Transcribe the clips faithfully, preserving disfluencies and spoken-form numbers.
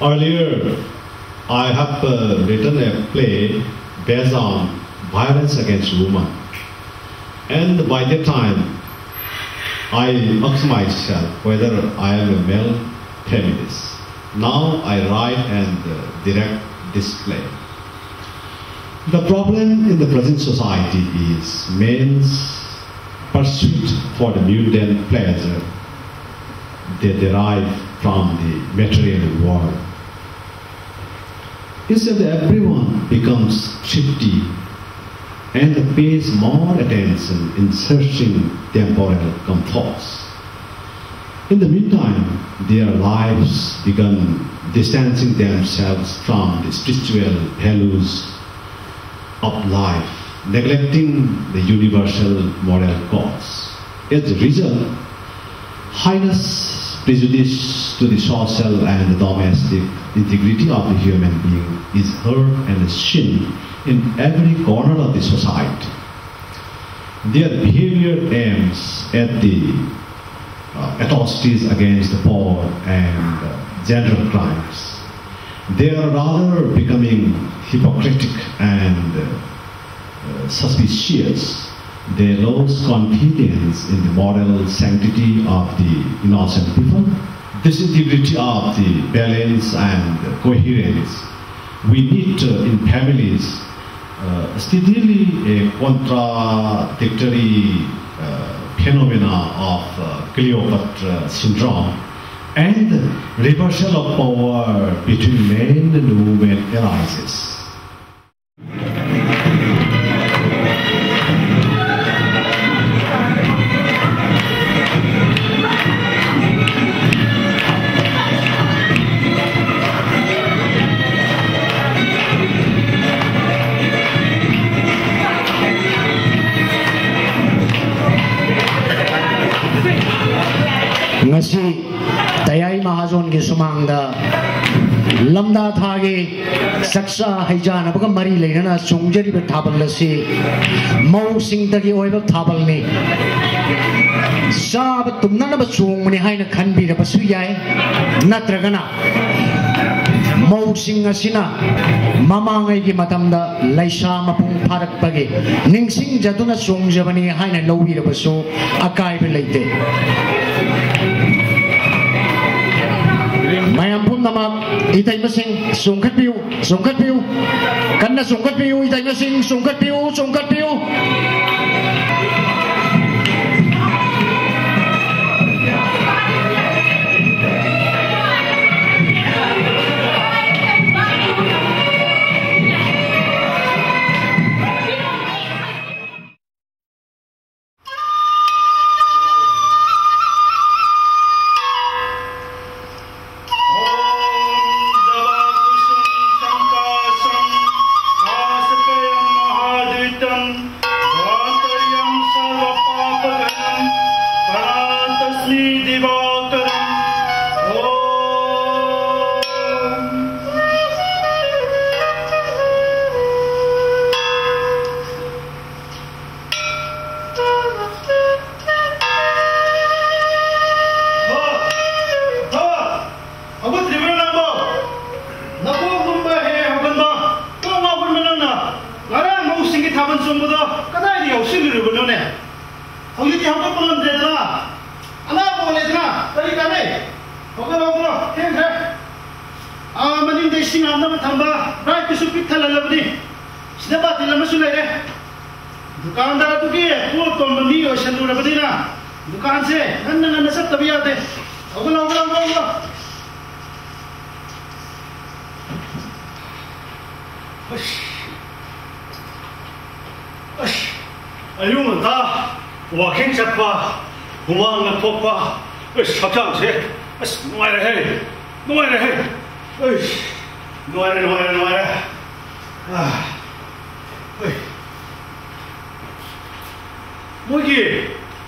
Earlier, I have uh, written a play based on violence against women. And by that time, I asked myself whether I am a male feminist. Now I write and uh, direct this play. The problem in the present society is men's pursuit for the mundane pleasure they derive from the material world. Instead, everyone becomes thrifty and pays more attention in searching temporal comforts. In the meantime, their lives began distancing themselves from the spiritual values of life, neglecting the universal moral codes. As a result, heinous prejudice to the social and domestic integrity of the human being is heard and seen in every corner of the society. Their behavior aims at the uh, atrocities against the poor and uh, general crimes. They are rather becoming hypocritic and uh, suspicious. They lose confidence in the moral sanctity of the innocent people. This integrity of the balance and coherence we need uh, in families uh, steadily a contradictory uh, phenomena of uh, Cleopatra syndrome and reversal of power between men and women arises. ꯉꯁꯤ ꯇꯌꯥꯏ ꯃꯍꯥꯖꯣꯟꯒꯤ ꯁꯨꯃꯥꯡꯗ ꯂꯝꯗꯥ ꯊꯥꯒꯤ ꯆꯥꯛꯆꯥ ꯍꯩꯖꯥꯅꯕꯒ ꯃꯔꯤ ꯂꯩꯅꯅ ꯆꯣꯡꯖꯔꯤꯕ ꯊꯥꯕꯜ ꯑꯁꯤ ꯃꯧꯁꯤꯡꯇꯒꯤ ꯑꯣꯏꯕ ꯊꯥꯕꯜꯅꯤ꯫ ꯆꯥꯕ ꯇꯨꯝꯅꯅꯕ ꯆꯣꯡꯕꯅꯤ ꯍꯥꯏꯅ ꯈꯟꯕꯤꯔꯕꯁꯨ ꯌꯥꯏ, ꯅꯠꯇ꯭ꯔꯒꯅ ꯃꯧꯁꯤꯡ ꯑꯁꯤꯅ ꯃꯃꯥꯡꯉꯩꯒꯤ ꯃꯇꯝꯗ ꯂꯩꯁꯥ ꯃꯄꯨꯡ ꯐꯥꯔꯛꯄꯒꯤ ꯅꯤꯡꯁꯤꯡꯖꯗꯨꯅ ꯆꯣꯡꯖꯕꯅꯤ ꯍꯥꯏꯅ ꯂꯧꯕꯤꯔꯕꯁꯨ ꯑꯀꯥꯏꯕ ꯂꯩꯇꯦ꯫ ꯃꯌꯥꯝ ꯄꯨꯝꯅꯃꯛ, ꯏꯇꯩꯃꯁꯤꯡ ꯆꯣꯡꯈꯠꯄꯤꯌꯨ, ꯆꯣꯡꯈꯠꯄꯤꯌꯨ, ꯀꯟꯅ ꯆꯣꯡꯈꯠꯄꯤꯌꯨ, ꯏꯇꯩꯃꯁꯤꯡ ꯆꯣꯡꯈꯠꯄꯤꯌꯨ, ꯆꯣꯡꯈꯠꯄꯤꯌꯨ꯫ ꯍꯧꯒꯠꯇ꯭ꯔꯤꯕ꯭ꯔꯣ ꯅꯪꯕꯣ? ꯅꯀꯣꯛ ꯂꯨꯝꯕ ꯍꯦꯛ ꯍꯧꯒꯠꯄ, ꯀꯣꯛ ꯉꯥꯎꯒꯟꯕ ꯅꯪꯅ ꯉꯔꯥꯡ ꯃꯧꯁꯤꯡꯒꯤ ꯊꯥꯕꯜ ꯆꯣꯡꯕꯗꯣ ꯀꯗꯥꯏꯗ ꯌꯥꯎꯁꯤꯜꯂꯨꯔꯤꯕꯅꯣꯅꯦ? ꯍꯧꯖꯤꯛꯇꯤ ꯍꯧꯒꯠꯄ ꯉꯝꯗ꯭ꯔꯦꯗꯅ, ꯑꯅꯥꯕ ꯑꯣꯜꯂꯦꯗꯅ, ꯀꯔꯤ ꯀꯥꯟꯅꯩ? ꯍꯧꯒꯠꯂꯣ, ꯍꯧꯒꯠꯂꯣ, ꯊꯦꯡꯈ꯭ꯔꯦ꯫ ꯑꯥ, ꯃꯅꯤꯡꯗ ꯏꯁꯤꯡ ꯍꯥꯞꯅꯕ ꯊꯝꯕ ꯕ꯭ꯔꯥꯏꯠꯇꯨꯁꯨ ꯄꯤꯛ ꯊꯜꯍꯜꯂꯕꯅꯤ꯫ ꯁꯤꯗ ꯕꯥꯇꯤꯜ ꯑꯃꯁꯨ ꯂꯩꯔꯦ꯫ ꯗꯨꯀꯥꯟꯗꯥꯔꯗꯨꯒꯤ ꯄꯣꯠ ꯇꯣꯟꯕ ꯃꯤ ꯑꯣꯏꯁꯜꯂꯨꯔꯕꯅꯤꯅ ꯗꯨꯀꯥꯟꯁꯦ ꯉꯟꯅ ꯉꯟꯅ ꯆꯠꯇꯕ ꯌꯥꯗꯦ꯫ ꯍꯧꯒꯠꯂꯣ, ꯍꯧꯒꯠꯂꯣ, ꯍꯧꯒꯠꯂꯣ, ꯍꯧꯒꯠꯂꯣ꯫ ꯑꯁ꯫ ꯑꯁ꯫ ꯑꯌꯨꯛ ꯉꯟꯇꯥ ꯋꯥꯀꯤꯡ ꯆꯠꯄ, ꯍꯨꯃꯥꯡꯅ ꯊꯣꯛꯄ, ꯑꯁ, ꯍꯛꯆꯥꯡꯁꯦ, ꯑꯁ, ꯅꯨꯡꯉꯥꯏꯔꯦꯍꯦ, ꯅꯨꯡꯉꯥꯏꯔꯦꯍꯦ꯫ ꯑꯁ, ꯅꯨꯡꯉꯥꯏꯔꯦ, ꯅꯨꯡꯉꯥꯏꯔꯦ, ꯅꯨꯡꯉꯥꯏꯔꯦ꯫ ꯑꯥ, ꯍꯣꯏ꯫ ꯃꯣꯏꯒꯤ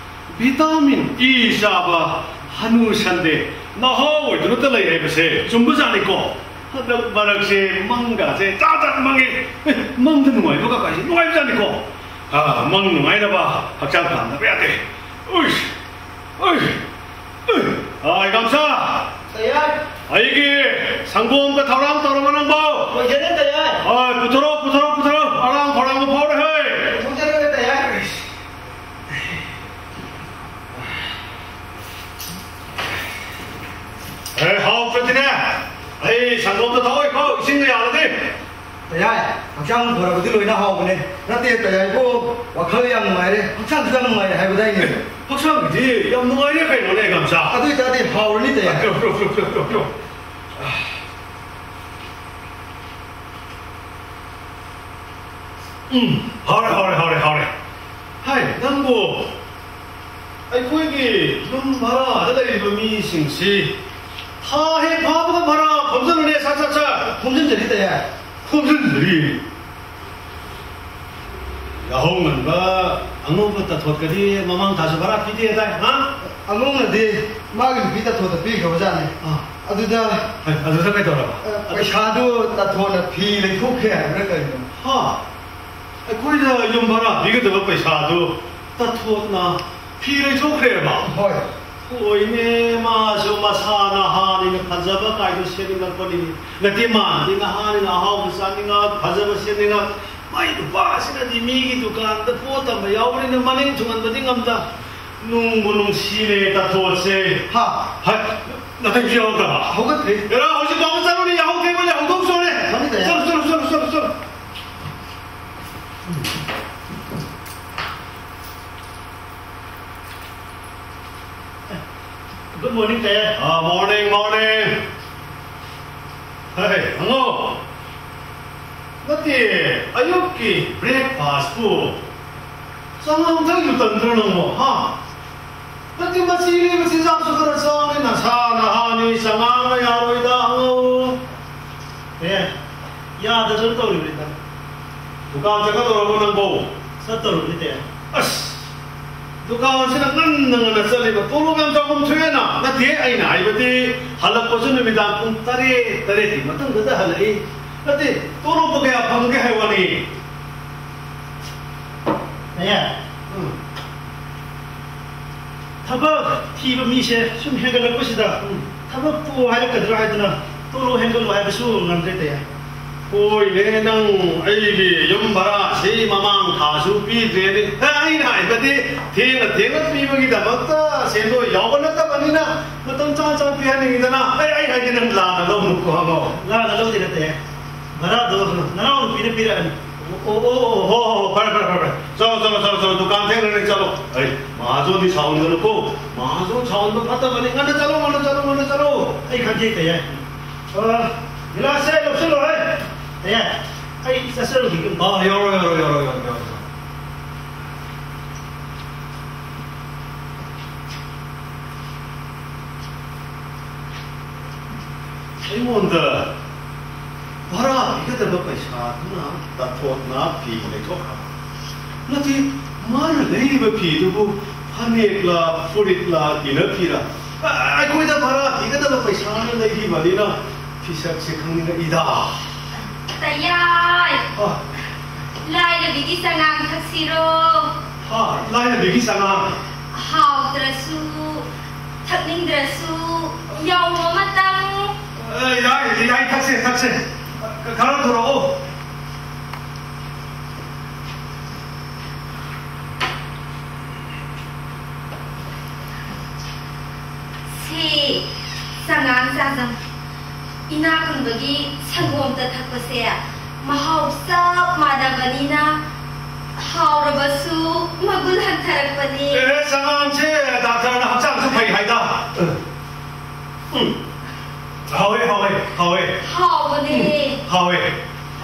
ꯚꯤꯇꯥꯃꯤꯟ ꯏ ꯆꯥꯕ ꯍꯅꯨ ꯁꯟꯗꯦ ꯅꯍꯥ ꯑꯣꯏꯗꯨꯅꯇ ꯂꯩ ꯍꯥꯏꯕꯁꯦ ꯆꯨꯝꯕꯖꯥꯠꯅꯤꯀꯣ? ꯍꯟꯗꯛ ꯃꯔꯛꯁꯦ ꯃꯪꯒꯥꯁꯦ ꯖꯥꯠ ꯖꯥꯠ ꯃꯪꯉꯦ꯫ ꯑꯦ, ꯃꯪꯗ ꯅꯨꯡꯉꯥꯏꯕ ꯀꯀꯥꯏꯁꯦ ꯅꯨꯡꯉꯥꯏꯕꯖꯥꯠꯅꯤꯀꯣ? ꯑꯥ, ꯃꯪ ꯅꯨꯡꯉꯥꯏꯅꯕ ꯍꯛꯆꯥꯡ ꯐꯍꯟꯗꯕ ꯌꯥꯗꯦ꯫ ꯎꯏꯁ! ꯎꯏ! ꯎꯏ! ꯑꯥꯏ, ꯒꯥꯝꯁꯥ! ꯇꯌꯥꯔ! ꯑꯩꯒꯤ ꯁꯪꯒꯣꯝꯒ ꯊꯧꯔꯥꯡ ꯇꯧꯔꯕ ꯅꯪꯕꯣ? ꯂꯣꯏꯖꯔꯦ, ꯇꯌꯥꯏ꯫ ꯍꯣꯏ, ꯄꯨꯊꯣꯔꯛꯑꯣ, ꯄꯨꯊꯣꯔꯛꯑꯣ, ꯄꯨꯊꯣꯔꯛꯑꯣ꯫ ꯑꯔꯥꯡ ꯈꯧꯔꯥꯡꯕ ꯐꯥꯎꯔꯦ, ꯍꯣꯏ꯫ ꯄꯨꯊꯣꯛꯆꯔꯒꯦ, ꯇꯌꯥꯏ꯫ ꯑꯦ, ꯍꯥꯎꯇ꯭ꯔꯗꯤꯅꯦ, ꯑꯩ ꯁꯪꯒꯣꯝꯗꯣ ꯊꯛꯑꯣꯏꯀꯣ, ꯏꯁꯤꯡꯒ ꯌꯥꯜꯂꯗꯤ꯫ ꯇꯌꯥꯏ, ꯍꯛꯆꯥꯡ ꯐꯔꯕꯗꯤ ꯂꯣꯏꯅ ꯍꯥꯎꯕꯅꯦ꯫ ꯅꯠꯇꯦ, ꯇꯌꯥꯏꯕꯨ ꯋꯥꯈꯜ ꯌꯥꯝ ꯅꯨꯡꯉꯥꯏꯔꯦ, ꯍꯛꯆꯥꯡꯁꯨ ꯌꯥꯝ ꯅꯨꯡꯉꯥꯏꯔꯦ ꯍꯥꯏꯕꯗꯥꯏꯅꯦ? ꯍꯛꯆꯥꯡꯒꯤꯗꯤ ꯌꯥꯝ ꯅꯨꯡꯉꯥꯏꯔꯦ ꯀꯩꯅꯣꯅꯦ, ꯒꯝꯆꯥ꯫ ꯑꯗꯨ ꯑꯣꯏꯇꯥꯔꯗꯤ ꯍꯥꯎꯔꯅꯤ, ꯇꯌꯥꯏ꯫ ꯌꯣ, ꯌꯣ, ꯌꯣ, ꯌꯣ, ꯌꯣ꯫ ꯎꯝ, ꯍꯥꯎꯔꯦ, ꯍꯥꯎꯔꯦ, ꯍꯥꯎꯔꯦ, ꯍꯥꯎꯔꯦ꯫ ꯍꯥꯏ, ꯅꯪꯕꯨ ꯑꯩꯈꯣꯏꯒꯤ ꯌꯨꯝ ꯚꯔꯥꯗ ꯂꯩꯔꯤꯕ ꯃꯤꯁꯤꯡꯁꯤ ꯊꯥ ꯍꯦꯛ ꯐꯥꯕꯒ ꯚꯔꯥ ꯈꯣꯝꯖꯤꯜꯂꯨꯅꯦ, ꯁꯠ, ꯁꯠ, ꯁꯠ꯫ ꯈꯣꯝꯖꯤꯟꯖꯔꯤ, ꯇꯌꯥꯏ꯫ ꯈꯣꯝꯖꯤꯟꯖꯔꯤ꯫ ꯌꯥꯍꯧ ꯉꯟꯕ ꯑꯉꯧꯕ ꯇꯥꯊꯣꯠꯀꯗꯤ ꯃꯃꯥꯡ ꯊꯥꯁꯨ ꯚꯔꯥ ꯄꯤꯗꯦ ꯍꯥꯏꯗꯥꯏ, ꯍꯥ? ꯑꯉꯧꯅꯗꯤ ꯃꯥꯒꯤ ꯅꯨꯄꯤ ꯇꯥꯊꯣꯠꯇ ꯄꯤꯈ꯭ꯔꯕꯖꯥꯠꯅꯤ꯫ ꯑꯥ꯫ ꯑꯗꯨꯗ ꯍꯩ, ꯑꯗꯨꯗ ꯀꯩꯗꯧꯔꯕ? ꯑ, ꯄꯩꯁꯥꯗꯨ ꯇꯥꯊꯣꯠꯅ ꯐꯤ ꯂꯩꯊꯣꯛꯈ꯭ꯔꯦ ꯍꯥꯏꯕ꯭ꯔꯥ ꯀꯩꯅꯣ? ꯍꯥ? ꯑꯩꯈꯣꯏꯗ ꯌꯨꯝ ꯚꯔꯥ ꯄꯤꯒꯗꯕ ꯄꯩꯁꯥꯗꯨ ꯇꯥꯊꯣꯠꯅ ꯐꯤ ꯂꯩꯊꯣꯛꯈ꯭ꯔꯦꯕ? ꯍꯣꯏ꯫ ꯍꯣꯏꯅꯦ, ꯃꯥꯁꯨ ꯃꯁꯥ ꯅꯍꯥꯅꯤꯅ ꯐꯖꯕ ꯀꯥꯏꯗꯣ ꯁꯦꯠꯅꯤꯡꯉꯛꯄꯅꯤꯅꯦ꯫ ꯅꯠꯇꯦ, ꯃꯥꯅꯗꯤ ꯅꯍꯥꯅꯤꯅ ꯑꯍꯥꯎꯕ ꯆꯥꯅꯤꯡꯉꯛ, ꯐꯖꯕ ꯁꯦꯠꯅꯤꯡꯉꯛ꯫ ꯃꯥꯏ ꯅꯨꯄꯥꯁꯤꯅꯗꯤ ꯃꯤꯒꯤ ꯗꯨꯀꯥꯟꯗ ꯄꯣꯠ ꯇꯝꯕ ꯌꯥꯎꯕꯅꯤꯅ ꯃꯅꯤꯡ ꯊꯨꯡꯍꯟꯕꯗꯤ ꯉꯝꯗ꯫ ꯅꯨꯡꯕꯨ ꯅꯨꯡꯁꯤꯔꯦ ꯇꯥꯊꯣꯠꯁꯦ꯫ ꯍꯥ? ꯍꯥꯏ, ꯅꯥꯊꯩꯁꯨ ꯌꯥꯎꯗ꯭ꯔꯕ? ꯍꯧꯒꯠꯇ꯭ꯔꯤ꯫ ꯑꯦꯔꯥ, ꯍꯧꯖꯤꯛ ꯐꯥꯎꯕ ꯆꯠꯂꯨꯅꯦ, ꯌꯥꯍꯧ ꯊꯦꯡꯕꯅꯦ, ꯍꯧꯗꯣꯛꯆꯣꯅꯦ꯫ ꯃꯥꯅꯤ, ꯇꯌꯥꯏ꯫ ꯆꯠꯂꯨ, ꯆꯠꯂꯨ, ꯆꯠꯂꯨ, ꯆꯠꯂꯨ, ꯆꯠꯂꯨ꯫ Good morning, ꯇꯌꯥꯏ꯫ ꯑꯥ, morning, morning꯫ ꯍꯦ, ꯍꯪꯉꯣ꯫ ꯅꯠꯇꯦ, ꯑꯌꯨꯛꯀꯤ breakfastꯄꯨ ꯆꯉꯥꯡ ꯊꯛꯏꯗꯨ ꯇꯟꯗ꯭ꯔꯣ ꯅꯪꯕꯣ, ꯍꯥ? ꯅꯠꯇꯦ, ꯃꯆꯤ ꯂꯩꯕ ꯆꯤꯟꯖꯥꯛꯁꯨ ꯈꯔ ꯆꯥꯎꯅꯦ, ꯅꯁꯥ ꯅꯍꯥꯅꯤ, ꯆꯉꯥꯡꯅ ꯌꯥꯔꯣꯏꯗ, ꯍꯪꯉꯣ꯫ ꯑꯦ, ꯌꯥꯗꯗꯅ ꯇꯧꯔꯤꯕꯅꯤꯗ꯫ ꯗꯨꯀꯥꯟ ꯆꯠꯀꯗꯧꯔꯕꯣ ꯅꯪꯕꯣ? ꯆꯠꯇꯧꯔꯕꯅꯤ, ꯇꯌꯥꯏ꯫ ꯑꯁ, ꯗꯨꯀꯥꯟꯁꯤꯅ ꯉꯟꯅ ꯉꯟꯅ ꯆꯠꯂꯤꯕ, ꯇꯣꯂꯣꯞ ꯌꯥꯝ ꯆꯥꯎꯐꯝ ꯊꯣꯛꯑꯦꯅ꯫ ꯅꯠꯇꯦ, ꯑꯩꯅ ꯍꯥꯏꯕꯗꯤ ꯍꯜꯂꯛꯄꯁꯨ ꯅꯨꯃꯤꯗꯥꯡ ꯄꯨꯡ ꯇꯔꯦꯠ, ꯇꯔꯦꯠꯀꯤ ꯃꯇꯨꯡꯗꯇ ꯍꯜꯂꯛꯏ꯫ ꯅꯠꯇꯦ, ꯇꯣꯂꯣꯞꯄꯨ ꯀꯌꯥ ꯐꯪꯒꯦ ꯍꯥꯏ ꯋꯥꯅꯤ꯫ ꯇꯌꯥꯏ꯫ ꯎꯝ꯫ ꯊꯕꯛ ꯊꯤꯕ ꯃꯤꯁꯦ ꯁꯨꯝ ꯍꯦꯟꯒꯠꯂꯛꯄꯁꯤꯗ ꯎꯝ꯫ ꯊꯕꯛꯄꯨ ꯍꯥꯏꯔꯛꯀꯗ꯭ꯔꯥ ꯍꯥꯏꯗꯅ ꯇꯣꯂꯣꯞ ꯍꯦꯟꯒꯠꯂꯨ ꯍꯥꯏꯕꯁꯨ ꯉꯝꯗ꯭ꯔꯦ, ꯇꯌꯥꯏ꯫ ꯍꯣꯏꯅꯦ, ꯅꯪ ꯑꯩꯒꯤ ꯌꯨꯝ ꯚꯔꯥꯁꯤ ꯃꯃꯥꯡ ꯊꯥꯁꯨ ꯄꯤꯗ꯭ꯔꯦꯅꯦ꯫ ꯑꯦ, ꯑꯩꯅ ꯍꯥꯏꯕꯗꯤ, ꯊꯦꯡꯅ ꯊꯦꯡꯅ ꯄꯤꯕꯒꯤꯗꯃꯛꯇ ꯁꯦꯟꯗꯣꯏ ꯌꯥꯎꯕ ꯅꯠꯇꯕꯅꯤꯅ, ꯃꯇꯝ ꯆꯥ ꯆꯥ ꯄꯤꯍꯟꯅꯤꯡꯉꯤꯗꯅ꯫ ꯑꯩ, ꯑꯩ ꯍꯥꯏꯗꯤ ꯅꯪ ꯂꯥꯟꯅ ꯂꯧꯅꯨꯀꯣ, ꯍꯪꯉꯣ꯫ ꯂꯥꯟꯅ ꯂꯧꯗꯦ, ꯅꯠꯇꯦ꯫ ꯚꯔꯥꯗꯣ ꯅꯅꯥꯎꯅꯨꯄꯤꯅ ꯄꯤꯔꯛꯑꯅꯤ꯫ ꯑꯣ, ꯑꯣ, ꯑꯣ, ꯍꯣ, ꯍꯣ, ꯍꯣ, ꯐꯔꯦ, ꯐꯔꯦ, ꯐꯔꯦ, ꯐꯔꯦ꯫ ꯆꯠꯂꯣ, ꯆꯠꯂꯣ, ꯆꯠꯂꯣ, ꯆꯠꯂꯣ, ꯗꯨꯀꯥꯟ ꯊꯦꯡꯅꯅꯤ, ꯆꯠꯂꯣ꯫ ꯑꯩ, ꯃꯍꯥꯖꯣꯟꯗꯤ ꯁꯥꯎꯍꯟꯒꯅꯨꯀꯣ꯫ ꯃꯍꯥꯖꯣꯟ ꯁꯥꯎꯍꯟꯕ ꯐꯠꯇꯕꯅꯤ꯫ ꯉꯟꯅ ꯆꯠꯂꯣ, ꯉꯟꯅ ꯆꯠꯂꯣ, ꯉꯟꯅ ꯆꯠꯂꯣ꯫ ꯑꯩ ꯈꯪꯖꯩ, ꯇꯌꯥꯏ꯫ ꯑ, ꯒꯤꯂꯥꯁꯁꯦ ꯂꯧꯁꯤꯜꯂꯣ, ꯍꯦ꯫ ꯇꯌꯥꯏ, ꯑꯩ ꯆꯠꯆꯔꯨꯈꯤꯒꯦ꯫ ꯑ, ꯌꯧꯔꯣ, ꯌꯧꯔꯣ, ꯌꯧꯔꯣ, ꯌꯧꯔꯣ, ꯌꯧꯔꯣ꯫ ꯑꯩꯉꯣꯟꯗ ꯚꯔꯥ ꯄꯤꯒꯗꯕ ꯄꯩꯁꯥꯗꯨꯅ ꯇꯥꯊꯣꯠꯅ ꯐꯤ ꯂꯩꯊꯣꯛꯈ꯭ꯔꯕ꯫ ꯅꯠꯇꯦ, ꯃꯥꯅ ꯂꯩꯔꯤꯕ ꯐꯤꯗꯨꯕꯨ ꯐꯅꯦꯛꯂꯥ, ꯐꯨꯔꯤꯠꯂꯥ, ꯏꯅꯐꯤꯔꯥ? ꯑ-, ꯑꯩꯈꯣꯏꯗ ꯚꯔꯥ ꯄꯤꯒꯗꯕ ꯄꯩꯁꯥꯅ ꯂꯩꯔꯤꯕꯅꯤꯅ ꯐꯤꯁꯛꯁꯦ ꯈꯪꯅꯤꯡꯉꯛꯏꯗ꯫ ꯇꯌꯥꯏ! ꯑ꯫ ꯂꯥꯏꯔꯕꯤꯒꯤ ꯆꯉꯥꯡ ꯊꯛꯁꯤꯔꯣ? ꯍꯥ, ꯂꯥꯏꯔꯕꯤꯒꯤ ꯆꯉꯥꯡ? ꯍꯥꯎꯇ꯭ꯔꯁꯨ, ꯊꯛꯅꯤꯡꯗ꯭ꯔꯁꯨ, ꯌꯥꯎꯕ ꯑꯃꯇꯪ꯫ ꯑ, ꯌꯥꯏ, ꯌꯥꯏ, ꯊꯛꯁꯦ, ꯊꯛꯁꯦ꯫ ꯈꯔ ꯊꯣꯔꯛꯑꯣ꯫ ꯁꯤ ꯆꯉꯥꯡ ꯆꯥꯖꯝ꯫ ꯏꯅꯥꯛ ꯈꯨꯟꯕꯒꯤ ꯁꯪꯒꯣꯝꯇ ꯊꯛꯄꯁꯦ ꯃꯍꯥꯎ ꯆꯞ ꯃꯥꯟꯅꯕꯅꯤꯅ ꯍꯥꯎꯔꯕꯁꯨ ꯃꯒꯨꯟ ꯍꯟꯊꯔꯛꯄꯅꯤ꯫ ꯑꯦ, ꯆꯉꯥꯡꯁꯦ ꯗꯥꯛꯇꯔꯅ ꯍꯛꯆꯥꯡꯁꯨ ꯐꯩ ꯍꯥꯏꯗ꯫ ꯎꯝ꯫ ꯍꯥꯎꯋꯦ, ꯍꯥꯎꯋꯦ, ꯍꯥꯎꯋꯦ꯫ ꯍꯥꯎꯕꯅꯦ꯫ ꯎꯝ, ꯍꯥꯎꯋꯦ꯫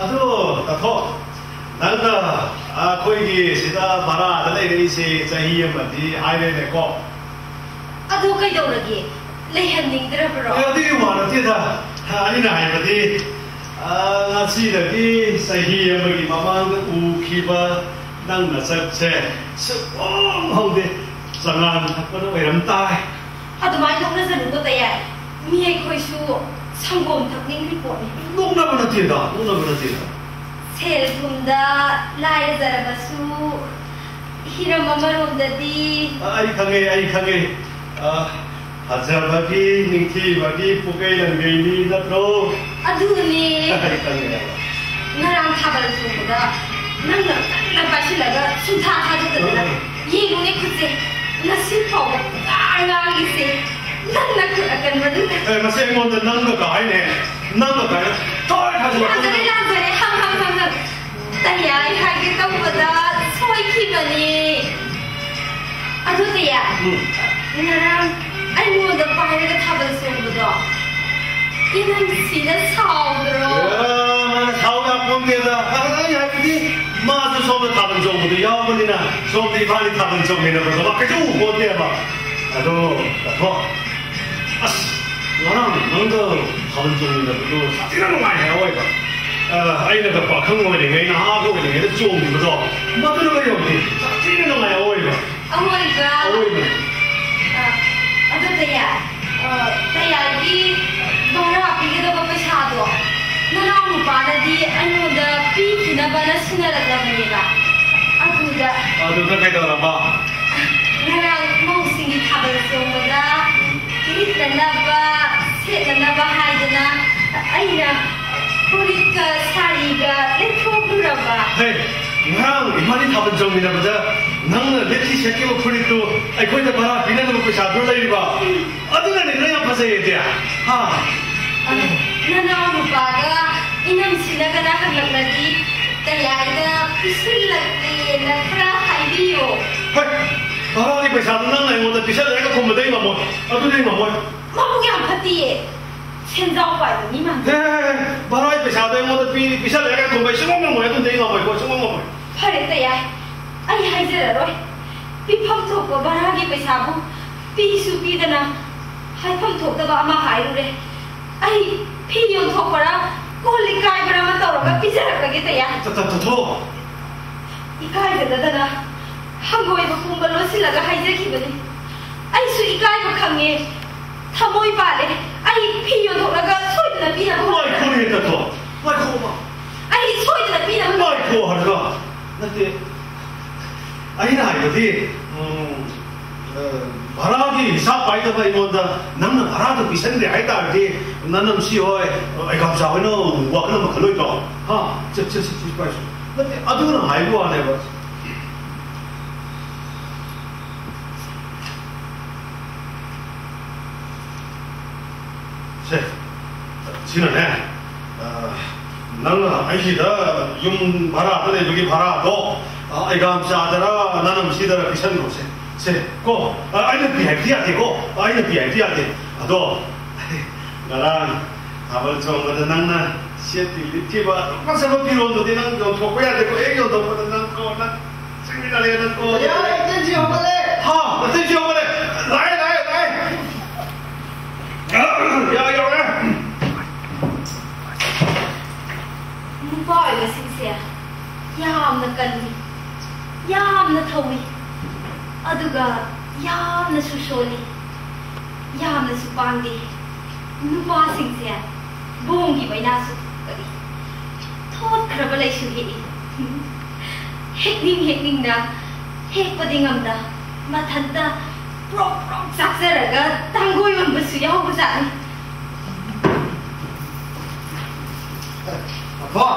ꯑꯗꯨ, ꯇꯥꯊꯣ, ꯅꯪꯅ ꯑꯩꯈꯣꯏꯒꯤ ꯁꯤꯗ ꯚꯔꯥꯗ ꯂꯩꯔꯛꯏꯁꯦ ꯆꯍꯤ ꯑꯃꯗꯤ ꯍꯥꯏꯔꯦꯅꯦꯀꯣ? ꯑꯗꯨ ꯀꯩꯗꯧꯔꯒꯦ? ꯂꯩꯍꯟꯅꯤꯡꯗ꯭ꯔꯕ꯭ꯔꯣ? ꯑꯦ, ꯑꯗꯨꯒꯤ ꯋꯥ ꯅꯠꯇꯦꯗ꯫ ꯑꯩꯅ ꯍꯥꯏꯕꯗꯤ, ꯑ, ꯉꯁꯤꯗꯒꯤ ꯆꯍꯤ ꯑꯃꯒꯤ ꯃꯃꯥꯡꯗ ꯎꯈꯤꯕ ꯅꯪ ꯅꯁꯛꯁꯦ ꯁꯨꯛꯍꯣꯡ ꯍꯣꯡꯗꯦ꯫ ꯆꯉꯥꯡ ꯊꯛꯄꯅ ꯑꯣꯏꯔꯝ ꯇꯥꯏ꯫ ꯑꯗꯨꯃꯥꯏꯅ ꯅꯣꯛꯅꯖꯅꯨꯀꯣ, ꯇꯌꯥꯏ꯫ ꯃꯤ ꯑꯩꯈꯣꯏꯁꯨ ꯁꯪꯒꯣꯝ ꯊꯛꯅꯤꯡꯂꯤ ꯄꯣꯠꯅꯤ꯫ ꯅꯣꯛꯅꯕ ꯅꯠꯇꯦꯗ, ꯅꯣꯛꯅꯕ ꯅꯠꯇꯦꯗ꯫ ꯁꯦꯜ ꯊꯨꯝꯗ ꯂꯥꯏꯔꯖꯔꯕꯁꯨ, ꯍꯤꯔꯝ ꯑꯃꯔꯣꯝꯗꯗꯤ ꯑ, ꯑꯩ ꯈꯪꯉꯦ, ꯑꯩ ꯈꯪꯉꯦ꯫ ꯑ, ꯐꯖꯕꯒꯤ, ꯅꯤꯡꯊꯤꯕꯒꯤ ꯄꯨꯀꯩ ꯂꯪꯒꯩꯅꯤ ꯅꯠꯇ꯭ꯔꯣ? ꯑꯗꯨꯅꯦ꯫ ꯑꯩ ꯈꯪꯉꯦꯕ꯫ ꯉꯔꯥꯡ ꯊꯥꯕꯜ ꯆꯣꯡꯕꯗ ꯅꯪꯅ ꯀꯟꯅ ꯄꯥꯏꯁꯤꯜꯂꯒ ꯁꯨꯡꯊꯥ ꯊꯥꯗꯣꯛꯇꯗꯅ꯫ ꯎꯝ꯫ ꯌꯦꯡꯉꯨꯅꯦ ꯈꯨꯠꯁꯦ꯫ ꯉꯁꯤ ꯐꯥꯎꯕ ꯄꯨꯡꯉꯥꯡ ꯉꯥꯡꯉꯤꯁꯦ꯫ ꯅꯪꯅ ꯈꯨꯠ ꯑꯀꯟꯕꯗꯨꯗ꯫ ꯑꯦ, ꯃꯁꯤ ꯑꯩꯉꯣꯟꯗ ꯅꯪꯒ ꯀꯥꯏꯅꯦ꯫ ꯅꯪꯒ ꯀꯥꯏꯅ꯫ ꯊꯣꯏ ꯊꯥꯖꯤꯜꯂꯛꯀꯅꯨ꯫ ꯂꯥꯟꯖꯔꯦ, ꯂꯥꯟꯖꯔꯦ꯫ ꯍꯪ, ꯍꯪ, ꯍꯪ, ꯍꯪ꯫ ꯇꯌꯥꯏ ꯍꯥꯏꯒꯦ ꯇꯧꯕꯗ ꯁꯣꯏꯈꯤꯕꯅꯦ꯫ ꯑꯗꯨ ꯇꯌꯥꯏ, ꯎꯝ꯫ ꯉꯔꯥꯡ ꯑꯩꯉꯣꯟꯗ ꯄꯥꯏꯔꯒ ꯊꯥꯕꯜ ꯆꯣꯡꯕꯗꯣ ꯏꯅꯝꯁꯤꯅ ꯁꯥꯎꯗ꯭ꯔꯣ? ꯑꯦ, ꯃꯥꯅ ꯁꯥꯎ ꯌꯥꯄꯣꯟꯇꯦꯗ꯫ ꯑꯗ ꯑꯩ ꯍꯥꯏꯕꯗꯤ ꯃꯥꯁꯨ ꯁꯣꯝꯗ ꯊꯥꯕꯜ ꯆꯣꯡꯕꯗꯣ ꯌꯥꯎꯕꯅꯤꯅ ꯁꯣꯝꯗ ꯏꯕꯥꯅꯤ ꯊꯥꯕꯜ ꯆꯣꯡꯃꯤꯟꯅꯕꯗꯣ ꯃꯥ ꯀꯩꯁꯨ ꯎꯄꯣꯟꯇꯦꯕ꯫ ꯑꯗꯣ, ꯇꯥꯊꯣ꯫ ꯑꯁ, ꯉꯔꯥꯡ ꯅꯪꯒ ꯊꯥꯕꯜ ꯆꯣꯡꯃꯤꯟꯅꯕꯗꯣ ꯁꯥꯊꯤꯅ ꯅꯨꯡꯉꯥꯏ ꯍꯥꯏꯍꯧꯋꯦꯕ꯫ ꯑ, ꯑꯩꯅꯒ ꯄꯥꯈꯪ ꯑꯣꯏꯔꯤꯉꯩ, ꯅꯍꯥꯒ ꯑꯣꯏꯔꯤꯉꯩꯗ ꯆꯣꯡꯈꯤꯕꯗꯣ, ꯃꯗꯨꯅꯒ ꯌꯧꯗꯦ꯫ ꯁꯥꯊꯤꯅ ꯅꯨꯡꯉꯥꯏ ꯍꯥꯏꯍꯧꯋꯦꯕ꯫ ꯑꯋꯣꯏꯕ꯫ ꯑꯋꯣꯏꯕ꯫ ꯑ, ꯑꯗꯨ ꯇꯌꯥꯏ, ꯑ, ꯇꯌꯥꯏꯒꯤ ꯚꯔꯥ ꯄꯤꯒꯗꯕ ꯄꯩꯁꯥꯗꯣ ꯅꯅꯥꯎ ꯅꯨꯄꯥꯅꯗꯤ ꯑꯩꯉꯣꯟꯗ ꯄꯤꯈꯤꯅꯕꯅ ꯁꯤꯟꯅꯔꯛꯂꯕꯅꯦꯕ꯫ ꯑꯗꯨꯗ ꯑꯗꯨꯗ ꯀꯩꯗꯧꯔꯕ? ꯉꯔꯥꯡ ꯃꯧꯁꯤꯡꯒꯤ ꯊꯥꯕꯜ ꯆꯣꯡꯕꯗ ꯂꯤꯠꯅꯅꯕ, ꯁꯦꯠꯅꯅꯕ ꯍꯥꯏꯗꯅ ꯑꯩꯅ ꯐꯨꯔꯤꯠꯀ ꯁꯥꯔꯤꯒ ꯂꯩꯊꯣꯛꯂꯨꯔꯕ꯫ ꯍꯦ, ꯉꯔꯥꯡ ꯏꯕꯥꯅꯤ ꯊꯥꯕꯜ ꯆꯣꯡꯃꯤꯟꯅꯕꯗ ꯅꯪꯅ ꯂꯤꯠꯈꯤ ꯁꯦꯠꯈꯤꯕ ꯐꯨꯔꯤꯠꯇꯨ ꯑꯩꯈꯣꯏꯗ ꯚꯔꯥ ꯄꯤꯅꯅꯕ ꯄꯩꯁꯥꯗꯨ ꯂꯩꯔꯤꯕ? ꯑꯗꯨꯅꯅꯤ ꯅꯪ ꯌꯥꯝ ꯐꯖꯩ ꯑꯗꯤ꯫ ꯍꯥ? ꯑ, ꯅꯅꯥꯎ ꯅꯨꯄꯥꯒ ꯏꯅꯝꯁꯤꯅꯒꯅ ꯍꯪꯂꯛꯂꯗꯤ ꯇꯌꯥꯏꯗ ꯄꯤꯁꯤꯜꯂꯛꯀꯦꯅ ꯈꯔ ꯍꯥꯏꯕꯤꯌꯣ꯫ ꯍꯣꯏ, ꯚꯔꯥꯒꯤ ꯄꯩꯁꯥꯗꯨ ꯅꯪꯅ ꯑꯩꯉꯣꯟꯗ ꯄꯤꯁꯜꯂꯦ ꯍꯥꯏꯅ ꯈꯨꯝꯕꯗꯤ ꯑꯩ ꯉꯝꯃꯣꯏ꯫ ꯑꯗꯨꯗꯤ ꯑꯩ ꯉꯝꯃꯣꯏ꯫ ꯃꯕꯨꯛ ꯌꯥꯝ ꯐꯠꯇꯤꯌꯦ꯫ ꯁꯦꯟꯖꯥꯎ ꯄꯥꯏꯕ ꯃꯤ ꯃꯥꯟꯗꯦ꯫ ꯍꯦ, ꯍꯦ, ꯍꯦ, ꯚꯔꯥꯒꯤ ꯄꯩꯁꯥꯗꯣ ꯑꯩꯉꯣꯟꯗ ꯄꯤ-, ꯄꯤꯁꯜꯂꯦ ꯍꯥꯏꯅ ꯈꯨꯝꯕ ꯑꯩ ꯁꯨꯡꯉꯝ ꯉꯝꯃꯣꯏ꯫ ꯑꯗꯨꯗꯤ ꯑꯩ ꯉꯝꯃꯣꯏꯀꯣ, ꯁꯨꯡꯉꯝ ꯉꯝꯃꯣꯏ꯫ ꯐꯔꯦ ꯇꯌꯥꯏ, ꯑꯩ ꯍꯥꯏꯖꯔꯔꯣꯏ꯫ ꯄꯤꯐꯝ ꯊꯣꯛꯄ ꯚꯔꯥꯒꯤ ꯄꯩꯁꯥꯕꯨ ꯄꯤꯁꯨ ꯄꯤꯗꯅ ꯍꯥꯏꯐꯝ ꯊꯣꯛꯇꯕ ꯑꯃ ꯍꯥꯏꯔꯨꯔꯦ꯫ ꯑꯩ ꯐꯤ ꯌꯣꯟꯊꯣꯛꯄꯔꯥ, ꯀꯣꯜ ꯂꯤꯛ ꯀꯥꯏꯕꯔꯥ ꯑꯃ ꯇꯧꯔꯒ ꯄꯤꯖꯔꯛꯂꯒꯦ ꯇꯌꯥꯏ꯫ ꯇ-, ꯇ-, ꯇꯊꯣ꯫ ꯏꯀꯥꯏꯖꯗꯗꯅ ꯍꯪꯒꯣꯏꯕ ꯄꯨꯝꯕ ꯂꯣꯠꯁꯤꯜꯂꯒ ꯍꯥꯏꯖꯈꯤꯕꯅꯤ꯫ ꯑꯩꯁꯨ ꯏꯀꯥꯏꯕ ꯈꯪꯉꯦ꯫ ꯊꯃꯣꯏ ꯄꯥꯜꯂꯦ꯫ ꯑꯩ ꯐꯤ ꯌꯣꯟꯊꯣꯛꯂꯒ ꯁꯣꯏꯗꯅ ꯄꯤꯅꯕ ꯍꯣꯠꯅꯔꯒꯦ꯫ ꯉꯥꯏꯈꯣꯅꯦ ꯇꯊꯣ꯫ ꯉꯥꯏꯈꯣꯕ꯫ ꯑꯩ ꯁꯣꯏꯗꯅ ꯄꯤꯅꯕ ꯉꯥꯏꯈꯣ ꯍꯥꯏꯔꯒ꯫ ꯅꯠꯇꯦ꯫ ꯑꯩꯅ ꯍꯥꯏꯕꯗꯤ, ꯎꯝ, ꯑ, ꯚꯔꯥꯒꯤ ꯍꯤꯁꯥꯞ ꯄꯥꯏ ꯑꯩꯉꯣꯟꯗ ꯅꯪꯅ ꯚꯔꯥꯗꯣ ꯄꯤꯁꯟꯗ꯭ꯔꯦ ꯍꯥꯏ ꯇꯥꯔꯗꯤ, ꯅꯅꯝꯁꯤ ꯍꯣꯏ, ꯑꯩꯒꯥꯝꯆꯥ ꯍꯣꯏꯅ ꯋꯥꯈꯜ ꯑꯃ ꯈꯜꯂꯣꯏꯗ꯭ꯔꯣ? ꯍꯥ? ꯁꯦ, ꯁꯦ, ꯁꯦ, ꯁꯦ, ꯄꯥꯏꯁꯦ꯫ ꯅꯠꯇꯦ, ꯑꯗꯨꯅ ꯍꯥꯏꯕ ꯋꯥꯅꯦꯕ꯫ ꯁꯦ, ꯁꯤꯅꯅꯦ, ꯑ, ꯅꯪꯅ ꯑꯩꯒꯤꯗ ꯌꯨꯝ ꯚꯔꯥꯗ ꯂꯩꯕꯒꯤ ꯚꯔꯥꯗꯣ, ꯑ, ꯑꯩꯒꯥꯝꯆꯥꯗꯔ ꯅꯅꯝꯁꯤꯗꯔ ꯄꯤꯁꯟꯈ꯭ꯔꯣꯁꯦ꯫ ꯁꯦ, ꯀꯣ, ꯑ, ꯑꯩꯅ ꯄꯤ ꯍꯥꯏꯕꯗꯤ ꯌꯥꯗꯦꯀꯣ, ꯑꯩꯅ ꯄꯤ ꯍꯥꯏꯕꯗꯤ ꯌꯥꯗꯦ꯫ ꯑꯗꯣ, ꯉꯔꯥꯡ ꯊꯥꯕꯜ ꯆꯣꯡꯕꯗ ꯅꯪꯅ ꯁꯦꯠꯈꯤ ꯂꯤꯠꯈꯤꯕ ꯑꯗꯨꯛ ꯐꯖꯕ ꯐꯤꯔꯣꯜꯗꯨꯗꯤ ꯅꯪ ꯌꯣꯟꯊꯣꯛꯄ ꯌꯥꯗꯦꯀꯣ, ꯍꯦꯛ ꯌꯣꯟꯊꯣꯛꯄꯗ ꯅꯪ, ꯀꯣ, ꯅꯪ ꯆꯤꯡꯃꯤꯟꯅꯔꯦ ꯅꯪ, ꯀꯣ꯫ ꯌꯥꯔꯦ, ꯏꯆꯟꯁꯤ ꯍꯧꯒꯠꯂꯦ꯫ ꯍꯥ, ꯏꯆꯟꯁꯤ ꯍꯧꯒꯠꯂꯦ꯫ ꯂꯥꯛꯑꯦ, ꯂꯥꯛꯑꯦ, ꯂꯥꯛꯑꯦ꯫ ꯌꯥ, ꯌꯧꯔꯦ꯫ ꯅꯨꯄꯥ ꯑꯣꯏꯕꯁꯤꯡꯁꯦ ꯌꯥꯝꯅ ꯀꯜꯂꯤ, ꯌꯥꯝꯅ ꯊꯧꯏ, ꯑꯗꯨꯒ ꯌꯥꯝꯅꯁꯨ ꯁꯣꯜꯂꯤ, ꯌꯥꯝꯅꯁꯨ ꯄꯥꯡꯗꯦ꯫ ꯅꯨꯄꯥꯁꯤꯡꯁꯦ ꯕꯣꯝꯒꯤ ꯃꯩꯅꯥꯁꯨ ꯊꯣꯛꯀꯜꯂꯤ, ꯊꯣꯠꯈ꯭ꯔꯕ ꯂꯩꯁꯨ ꯍꯦꯛꯏ꯫ ꯍꯦꯛꯅꯤꯡ ꯍꯦꯛꯅꯤꯡꯅ ꯍꯦꯛꯄꯗꯤ ꯉꯝꯗ, ꯃꯊꯟꯇ ꯄ꯭ꯔꯣꯛ ꯄ꯭ꯔꯣꯛ ꯆꯥꯛꯆꯔꯒ ꯇꯥꯡꯒꯣꯏ ꯑꯣꯟꯕꯁꯨ ꯌꯥꯎꯕꯖꯥꯠꯅꯤ꯫ ꯑꯐꯣ,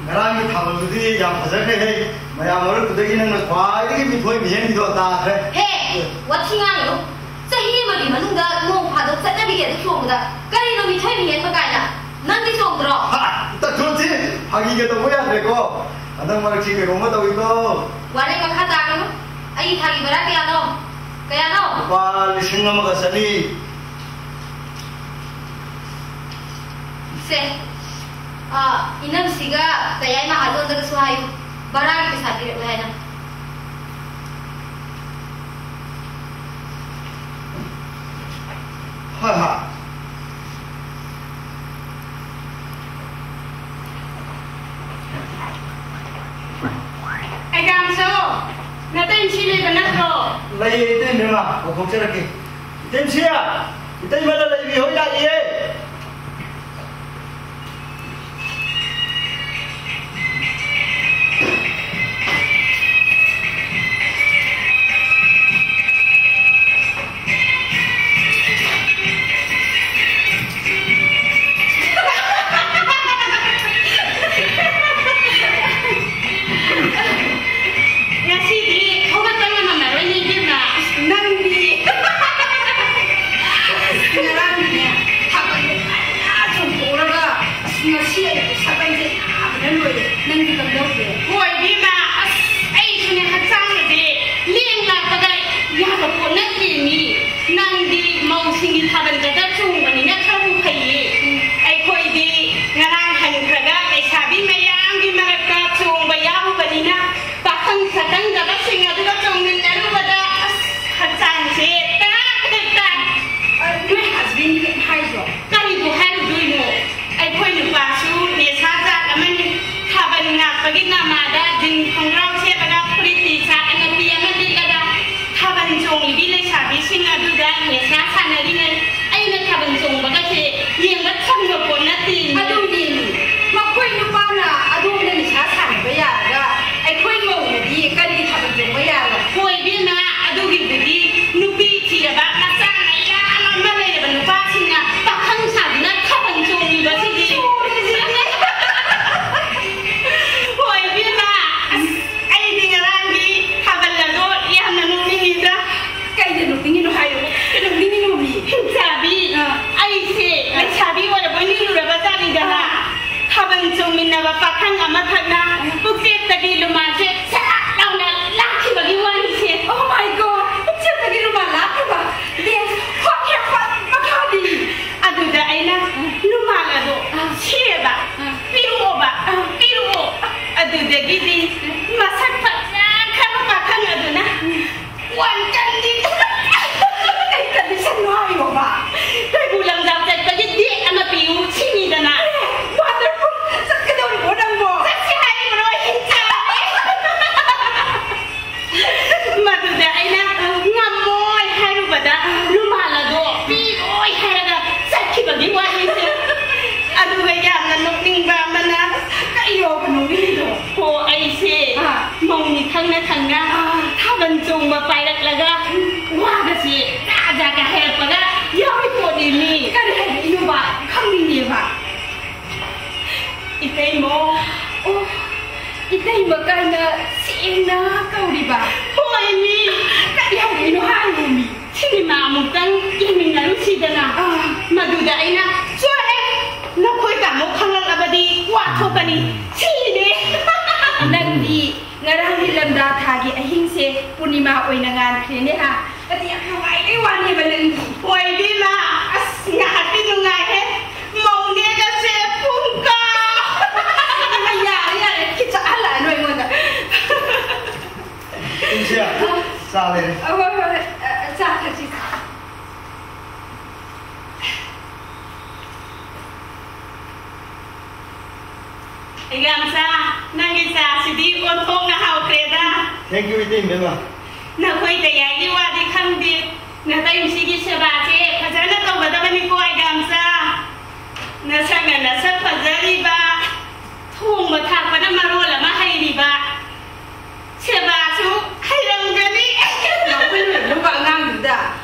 ꯉꯔꯥꯡꯒꯤ ꯊꯥꯕꯜꯗꯨꯗꯤ ꯌꯥꯝ ꯐꯖꯈ꯭ꯔꯦꯍꯦ꯫ ꯃꯌꯥꯝ ꯃꯔꯛꯇꯨꯗꯒꯤ ꯅꯪꯅ ꯈ꯭ꯋꯥꯏꯗꯒꯤ ꯃꯤꯊꯣꯏ ꯃꯤꯍꯦꯟꯕꯤꯗꯣ ꯇꯥꯈ꯭ꯔꯦ꯫ ꯍꯦ, ꯋꯥꯊꯤ ꯉꯥꯡꯒꯅꯨ꯫ ꯆꯍꯤ ꯑꯃꯒꯤ ꯃꯅꯨꯡꯗ ꯅꯣꯡ ꯐꯥꯗꯣꯛ ꯆꯠꯅꯕꯤꯒꯤ ꯑꯗꯨ ꯆꯣꯡꯕꯗ ꯀꯔꯤꯅꯣ ꯃꯤꯊꯣꯏ ꯃꯤꯍꯦꯟꯕ ꯀꯥꯏꯅ? ꯅꯪꯗꯤ ꯆꯣꯡꯗ꯭ꯔꯣ? ꯍꯥ, ꯇꯥꯊꯣꯛꯁꯤ, ꯐꯥꯒꯤꯒ ꯇꯧꯕ ꯌꯥꯗ꯭ꯔꯦꯀꯣ꯫ ꯍꯟꯗꯛ ꯃꯔꯛꯁꯤ ꯀꯩꯅꯣꯝꯃ ꯇꯧꯏꯀꯣ꯫ ꯋꯥꯔꯦ ꯃꯈꯥ ꯇꯥꯒꯅꯨ꯫ ꯑꯩꯒꯤ ꯊꯥꯒꯤ ꯚꯔꯥ ꯀꯌꯥꯅꯣ? ꯀꯌꯥꯅꯣ? ꯂꯨꯄꯥ ꯂꯤꯁꯤꯡ ꯑꯃꯒ ꯆꯅꯤ꯫ ꯁꯦ, ꯑ, ꯏꯅꯝꯁꯤꯒ ꯀꯌꯥꯏ ꯃꯍꯥꯖꯣꯟꯗꯒꯁꯨ ꯍꯥꯏꯌꯨ, ꯚꯔꯥꯒꯤ ꯄꯩꯁꯥ ꯄꯤꯔꯛꯂꯦ ꯍꯥꯏꯅ꯫ ꯍꯣꯏ, ꯍꯣꯏ꯫ ꯑꯩꯒꯥꯝꯆꯧ, ꯅꯇꯩ ꯁꯤ ꯂꯩꯕ ꯅꯠꯇ꯭ꯔꯣ? ꯂꯩꯌꯦ, ꯏꯇꯩꯃ, ꯀꯧꯊꯣꯛꯆꯔꯛꯀꯦ꯫ ꯏꯇꯩꯃ ꯁꯤ, ꯏꯇꯩꯃ ꯂꯂꯩꯕꯤ ꯍꯣꯏ ꯂꯥꯛꯏꯌꯦ꯫ ꯂꯣꯏꯔꯦ, ꯅꯪꯗꯤ ꯀꯝꯗꯧꯒꯦ? ꯍꯣꯏ, ꯏꯕꯦꯝꯃ, ꯑꯁ, ꯑꯩꯁꯨꯅꯦ ꯍꯛꯆꯥꯡꯁꯦ ꯂꯦꯡ ꯂꯥꯛꯄꯒ ꯌꯥꯕ ꯄꯣꯠ ꯅꯠꯇꯦꯅꯤ꯫ ꯅꯪꯗꯤ ꯃꯧꯁꯤꯡꯒꯤ ꯊꯥꯕꯜ ꯈꯛꯇ ꯆꯣꯡꯕꯅꯤꯅ ꯈꯔꯕꯨ ꯐꯩꯌꯦ꯫ ꯑꯩꯈꯣꯏꯗꯤ ꯉꯔꯥꯡ ꯍꯟꯈ꯭ꯔꯒ ꯂꯩꯁꯥꯕꯤ ꯃꯌꯥꯝꯒꯤ ꯃꯔꯛꯇ ꯆꯣꯡꯕ ꯌꯥꯎꯔꯨꯕꯅꯤꯅ ꯄꯥꯈꯪ ꯁꯛꯈꯪꯗꯕꯁꯤꯡ ꯑꯗꯨꯒ ꯆꯣꯡꯃꯤꯟꯅꯔꯨꯕꯗ, ꯑꯁ, ꯍꯛꯆꯥꯡꯁꯦ ꯇꯥꯛ ꯍꯦꯛ ꯇꯥꯛ꯫ ꯑ, ꯅꯣꯏ husband ꯗꯤ ꯀꯩꯝ ꯍꯥꯏꯗ꯭ꯔꯣ? ꯀꯔꯤꯕꯨ ꯍꯥꯏꯔꯨꯗꯣꯏꯅꯣ? ꯑꯩꯈꯣꯏ ꯅꯨꯄꯥꯁꯨ ꯅꯦꯁꯥ ꯖꯥꯠ ꯑꯃꯅꯤ꯫ ꯊꯥꯕꯜ ꯉꯥꯛꯄꯒꯤ ꯅꯃꯥꯗ ꯖꯤꯟ ꯈꯣꯡꯒ꯭ꯔꯥꯎ ꯁꯦꯠꯂꯒ ꯐꯨꯔꯤꯠ ꯇꯤ ꯁꯥꯔꯠ ꯑꯅꯞꯄꯤ ꯑꯃ ꯂꯤꯠꯂꯒ ꯊꯥꯕꯜ ꯆꯣꯡꯂꯤꯕꯤ ꯂꯩꯁꯥꯕꯤꯁꯤꯡ ꯑꯗꯨꯗ ꯅꯦꯁꯥ ꯁꯥꯟꯅꯔꯤꯉꯩ ꯑꯩꯅ ꯊꯥꯕꯜ ꯆꯣꯡꯕꯒꯁꯦ ꯌꯦꯡꯕ ꯁꯪꯕ ꯄꯣꯠ ꯅꯠꯇꯦ꯫ ꯑꯗꯨꯅꯤ, ꯃꯈꯣꯏ ꯅꯨꯄꯥꯅ ꯑꯗꯣꯝꯗ ꯅꯤꯁꯥ ꯁꯥꯟꯅꯕ ꯌꯥꯔꯒ ꯑꯩꯈꯣꯏ ꯃꯧꯅꯗꯤ ꯀꯔꯤꯒꯤ ꯊꯥꯕꯜ ꯆꯣꯡꯕ ꯌꯥꯔꯣꯏ? ꯍꯣꯏ ꯏꯕꯦꯝꯃ, ꯑꯗꯨꯒꯤꯕꯨꯗꯤ ꯅꯨꯄꯤ ꯊꯤꯔꯕ ꯃꯆꯥ ꯃꯌꯥꯝ ꯑꯃ ꯂꯩꯔꯕ ꯅꯨꯄꯥꯁꯤꯡꯅ ꯄꯥꯈꯪ ꯁꯥꯗꯨꯅ ꯊꯥꯕꯜ ꯆꯣꯡꯉꯤꯕꯁꯤꯗꯤ꯫ ꯍꯣꯏ ꯏꯕꯦꯝꯃ, ꯑꯁ, ꯑꯩꯗꯤ ꯉꯔꯥꯡꯒꯤ ꯊꯥꯕꯜ ꯑꯗꯣ ꯌꯥꯝꯅ ꯅꯣꯛꯅꯤꯡꯉꯤꯗ꯫ ꯀꯩꯗ ꯅꯣꯛꯅꯤꯡꯉꯤꯅꯣ ꯍꯥꯏꯌꯣ, ꯀꯩ ꯅꯣꯛꯅꯤꯡꯉꯤꯅꯣ ꯃꯤ? ꯍꯤꯡꯆꯥꯕꯤ, ꯑꯥ꯫ ꯑꯩꯁꯦ ꯑꯥ꯫ ꯂꯩꯁꯥꯕꯤ ꯑꯣꯏꯔꯕꯣꯏ ꯅꯤꯡꯂꯨꯔꯕ ꯖꯥꯠꯅꯤꯗꯅ꯫ ꯑꯥ꯫ ꯊꯥꯕꯜ ꯆꯣꯡꯃꯤꯟꯅꯕ ꯄꯥꯈꯪ ꯑꯃꯈꯛꯅ ꯄꯨꯛꯆꯦꯞꯇꯒꯤ ꯂꯨꯃꯥꯡꯁꯦ ꯁꯠ ꯂꯥꯎꯅ ꯂꯥꯛꯈꯤꯕꯒꯤ ꯋꯥꯔꯤꯁꯦ꯫ Oh my God! ꯄꯨꯛꯆꯦꯞꯇꯒꯤ ꯂꯨꯃꯥꯡ ꯂꯥꯛꯈꯤꯕ? Dance ꯍꯣꯠ ꯍꯦ ꯍꯣꯠ ꯃꯈꯥꯗꯤ? ꯑꯗꯨꯗ ꯑꯩꯅ ꯂꯨꯃꯥꯡ ꯑꯗꯣ ꯁꯦꯕ, ꯄꯤꯔꯛꯑꯣꯕ, ꯄꯤꯔꯛꯑꯣ꯫ ꯑꯗꯨꯗꯒꯤꯗꯤ ꯃꯁꯛ ꯐꯖꯈ꯭ꯔꯕ ꯄꯥꯈꯪ ꯑꯗꯨꯅ ꯋꯥꯟ ꯀꯟꯗꯤ ꯀꯩ ꯀꯟꯗꯤꯁꯟꯅꯣ ꯍꯥꯏꯌꯣꯕ? ꯀꯩꯕꯨ ꯂꯝꯖꯥꯎ ꯆꯠꯄꯒꯤ date ꯑꯃ ꯄꯤꯌꯨ ꯁꯤꯅꯤꯗꯅ꯫ ꯑꯦ, ꯋꯥꯇꯔꯐꯣꯜ ꯆꯠꯀꯗꯧꯔꯤꯕꯣ ꯅꯪꯕꯣ? ꯆꯠꯁꯤ ꯍꯥꯏꯔꯤꯕ꯭ꯔꯣ, ꯍꯤꯡꯆꯥꯕꯤ? ꯃꯗꯨꯗ ꯑꯩꯅ ꯉꯝꯃꯣꯏ ꯍꯥꯏꯔꯨꯕꯗ ꯔꯨꯃꯥꯜ ꯑꯗꯣ ꯄꯤꯔꯣꯏ ꯍꯥꯏꯔꯒ ꯆꯠꯈꯤꯕꯒꯤ ꯋꯥꯔꯤꯁꯦ꯫ ꯑꯗꯨꯒ ꯌꯥꯝꯅ ꯅꯣꯛꯅꯤꯡꯕ ꯑꯃꯅ, ꯀꯩꯅꯣꯕ ꯅꯣꯛꯅꯤꯡꯉꯤꯗꯣ? ꯍꯣ, ꯑꯩꯁꯦ ꯑꯥ꯫ ꯃꯧꯅꯤ ꯈꯪꯅ ꯈꯪꯅ ꯑꯥ꯫ ꯊꯥꯕꯜ ꯆꯣꯡꯕ ꯄꯥꯏꯔꯛꯂꯒ ꯋꯥꯒꯁꯦ ꯖꯥꯠ ꯖꯥꯠꯀ ꯍꯥꯏꯔꯛꯄꯒ ꯌꯥꯎꯔꯤ ꯄꯣꯠꯅꯤ ꯃꯤ꯫ ꯀꯔꯤ ꯍꯥꯏꯔꯛꯏꯅꯣꯕ? ꯈꯪꯅꯤꯡꯉꯦꯕ꯫ ꯏꯇꯩꯃꯣ꯫ ꯑꯣ, ꯏꯇꯩꯃ ꯀꯥꯏꯅ ꯁꯦꯡꯅ ꯀꯧꯔꯤꯕ? ꯍꯣꯏ ꯃꯤ꯫ ꯀꯔꯤ ꯍꯥꯏꯔꯛꯏꯅꯣ ꯍꯥꯏꯌꯣ ꯃꯤ꯫ ꯁꯤꯅꯦꯃꯥ ꯑꯃꯨꯛꯇꯪ ꯌꯦꯡꯃꯤꯟꯅꯔꯨꯁꯤꯗꯅ꯫ ꯑꯥ꯫ ꯃꯗꯨꯗ ꯑꯩꯅ, "ꯆꯣꯍꯦ! ꯅꯈꯣꯏ ꯇꯥꯃꯣ ꯈꯪꯂꯛꯂꯕꯗꯤ ꯋꯥ ꯊꯣꯛꯀꯅꯤ꯫ ꯁꯤ ꯄꯨꯔꯅꯤꯃꯥ ꯑꯣꯏꯅ ꯉꯥꯟꯈ꯭ꯔꯦꯅꯦ ꯍꯥ꯫ ꯑꯗꯤ ꯌꯥꯝ ꯅꯨꯡꯉꯥꯏꯕꯩ ꯋꯥꯅꯦꯕ ꯅꯪꯗꯤ꯫ ꯍꯣꯏ ꯏꯕꯦꯝꯃ, ꯑꯁ ꯉꯥꯏꯍꯥꯛꯇꯤ ꯅꯨꯡꯉꯥꯏꯍꯦ꯫ ꯃꯧꯅꯦꯒꯁꯦ ꯄꯨꯡꯀꯥ꯫ ꯌꯥꯔꯦ ꯌꯥꯔꯦ, ꯈꯤꯠ ꯆꯠꯍꯜꯂꯛꯑꯅꯨ ꯑꯩꯉꯣꯟꯗ꯫ ꯏꯆꯦ, ꯆꯥ ꯂꯩꯔꯦ꯫ ꯑ, ꯍꯣꯏ ꯍꯣꯏ ꯍꯣꯏ꯫ ꯑ, ꯆꯥ ꯊꯛꯁꯤ꯫ ꯏꯒꯥꯝꯆꯥ, ꯅꯪꯒꯤ ꯆꯥꯁꯤꯗꯤ ꯑꯣꯟꯊꯣꯛꯅ ꯍꯥꯎꯈ꯭ꯔꯦꯗ꯫ Thank you, ꯏꯇꯩ ꯏꯕꯦꯝꯃ꯫ ꯅꯈꯣꯏ ꯀꯌꯥꯒꯤ ꯋꯥꯗꯤ ꯈꯪꯗꯦ, ꯅꯇꯩꯁꯤꯒꯤ ꯁꯦꯕꯥꯁꯦ ꯐꯖꯅ ꯇꯧꯒꯗꯕꯅꯤꯀꯣ ꯏꯒꯥꯝꯆꯥ꯫ ꯅꯁꯛꯅ ꯅꯁꯛ ꯐꯖꯔꯤꯕ, ꯊꯣꯡꯕ ꯊꯥꯛꯄꯅ ꯃꯔꯣꯜ ꯑꯃ ꯍꯩꯔꯤꯕ, ꯁꯦꯕꯥꯁꯨ ꯍꯩꯔꯝꯒꯅꯤ꯫ ꯅꯈꯣꯏ ꯂꯣꯏꯅꯃꯛ ꯑꯉꯥꯡꯗꯨꯗ꯫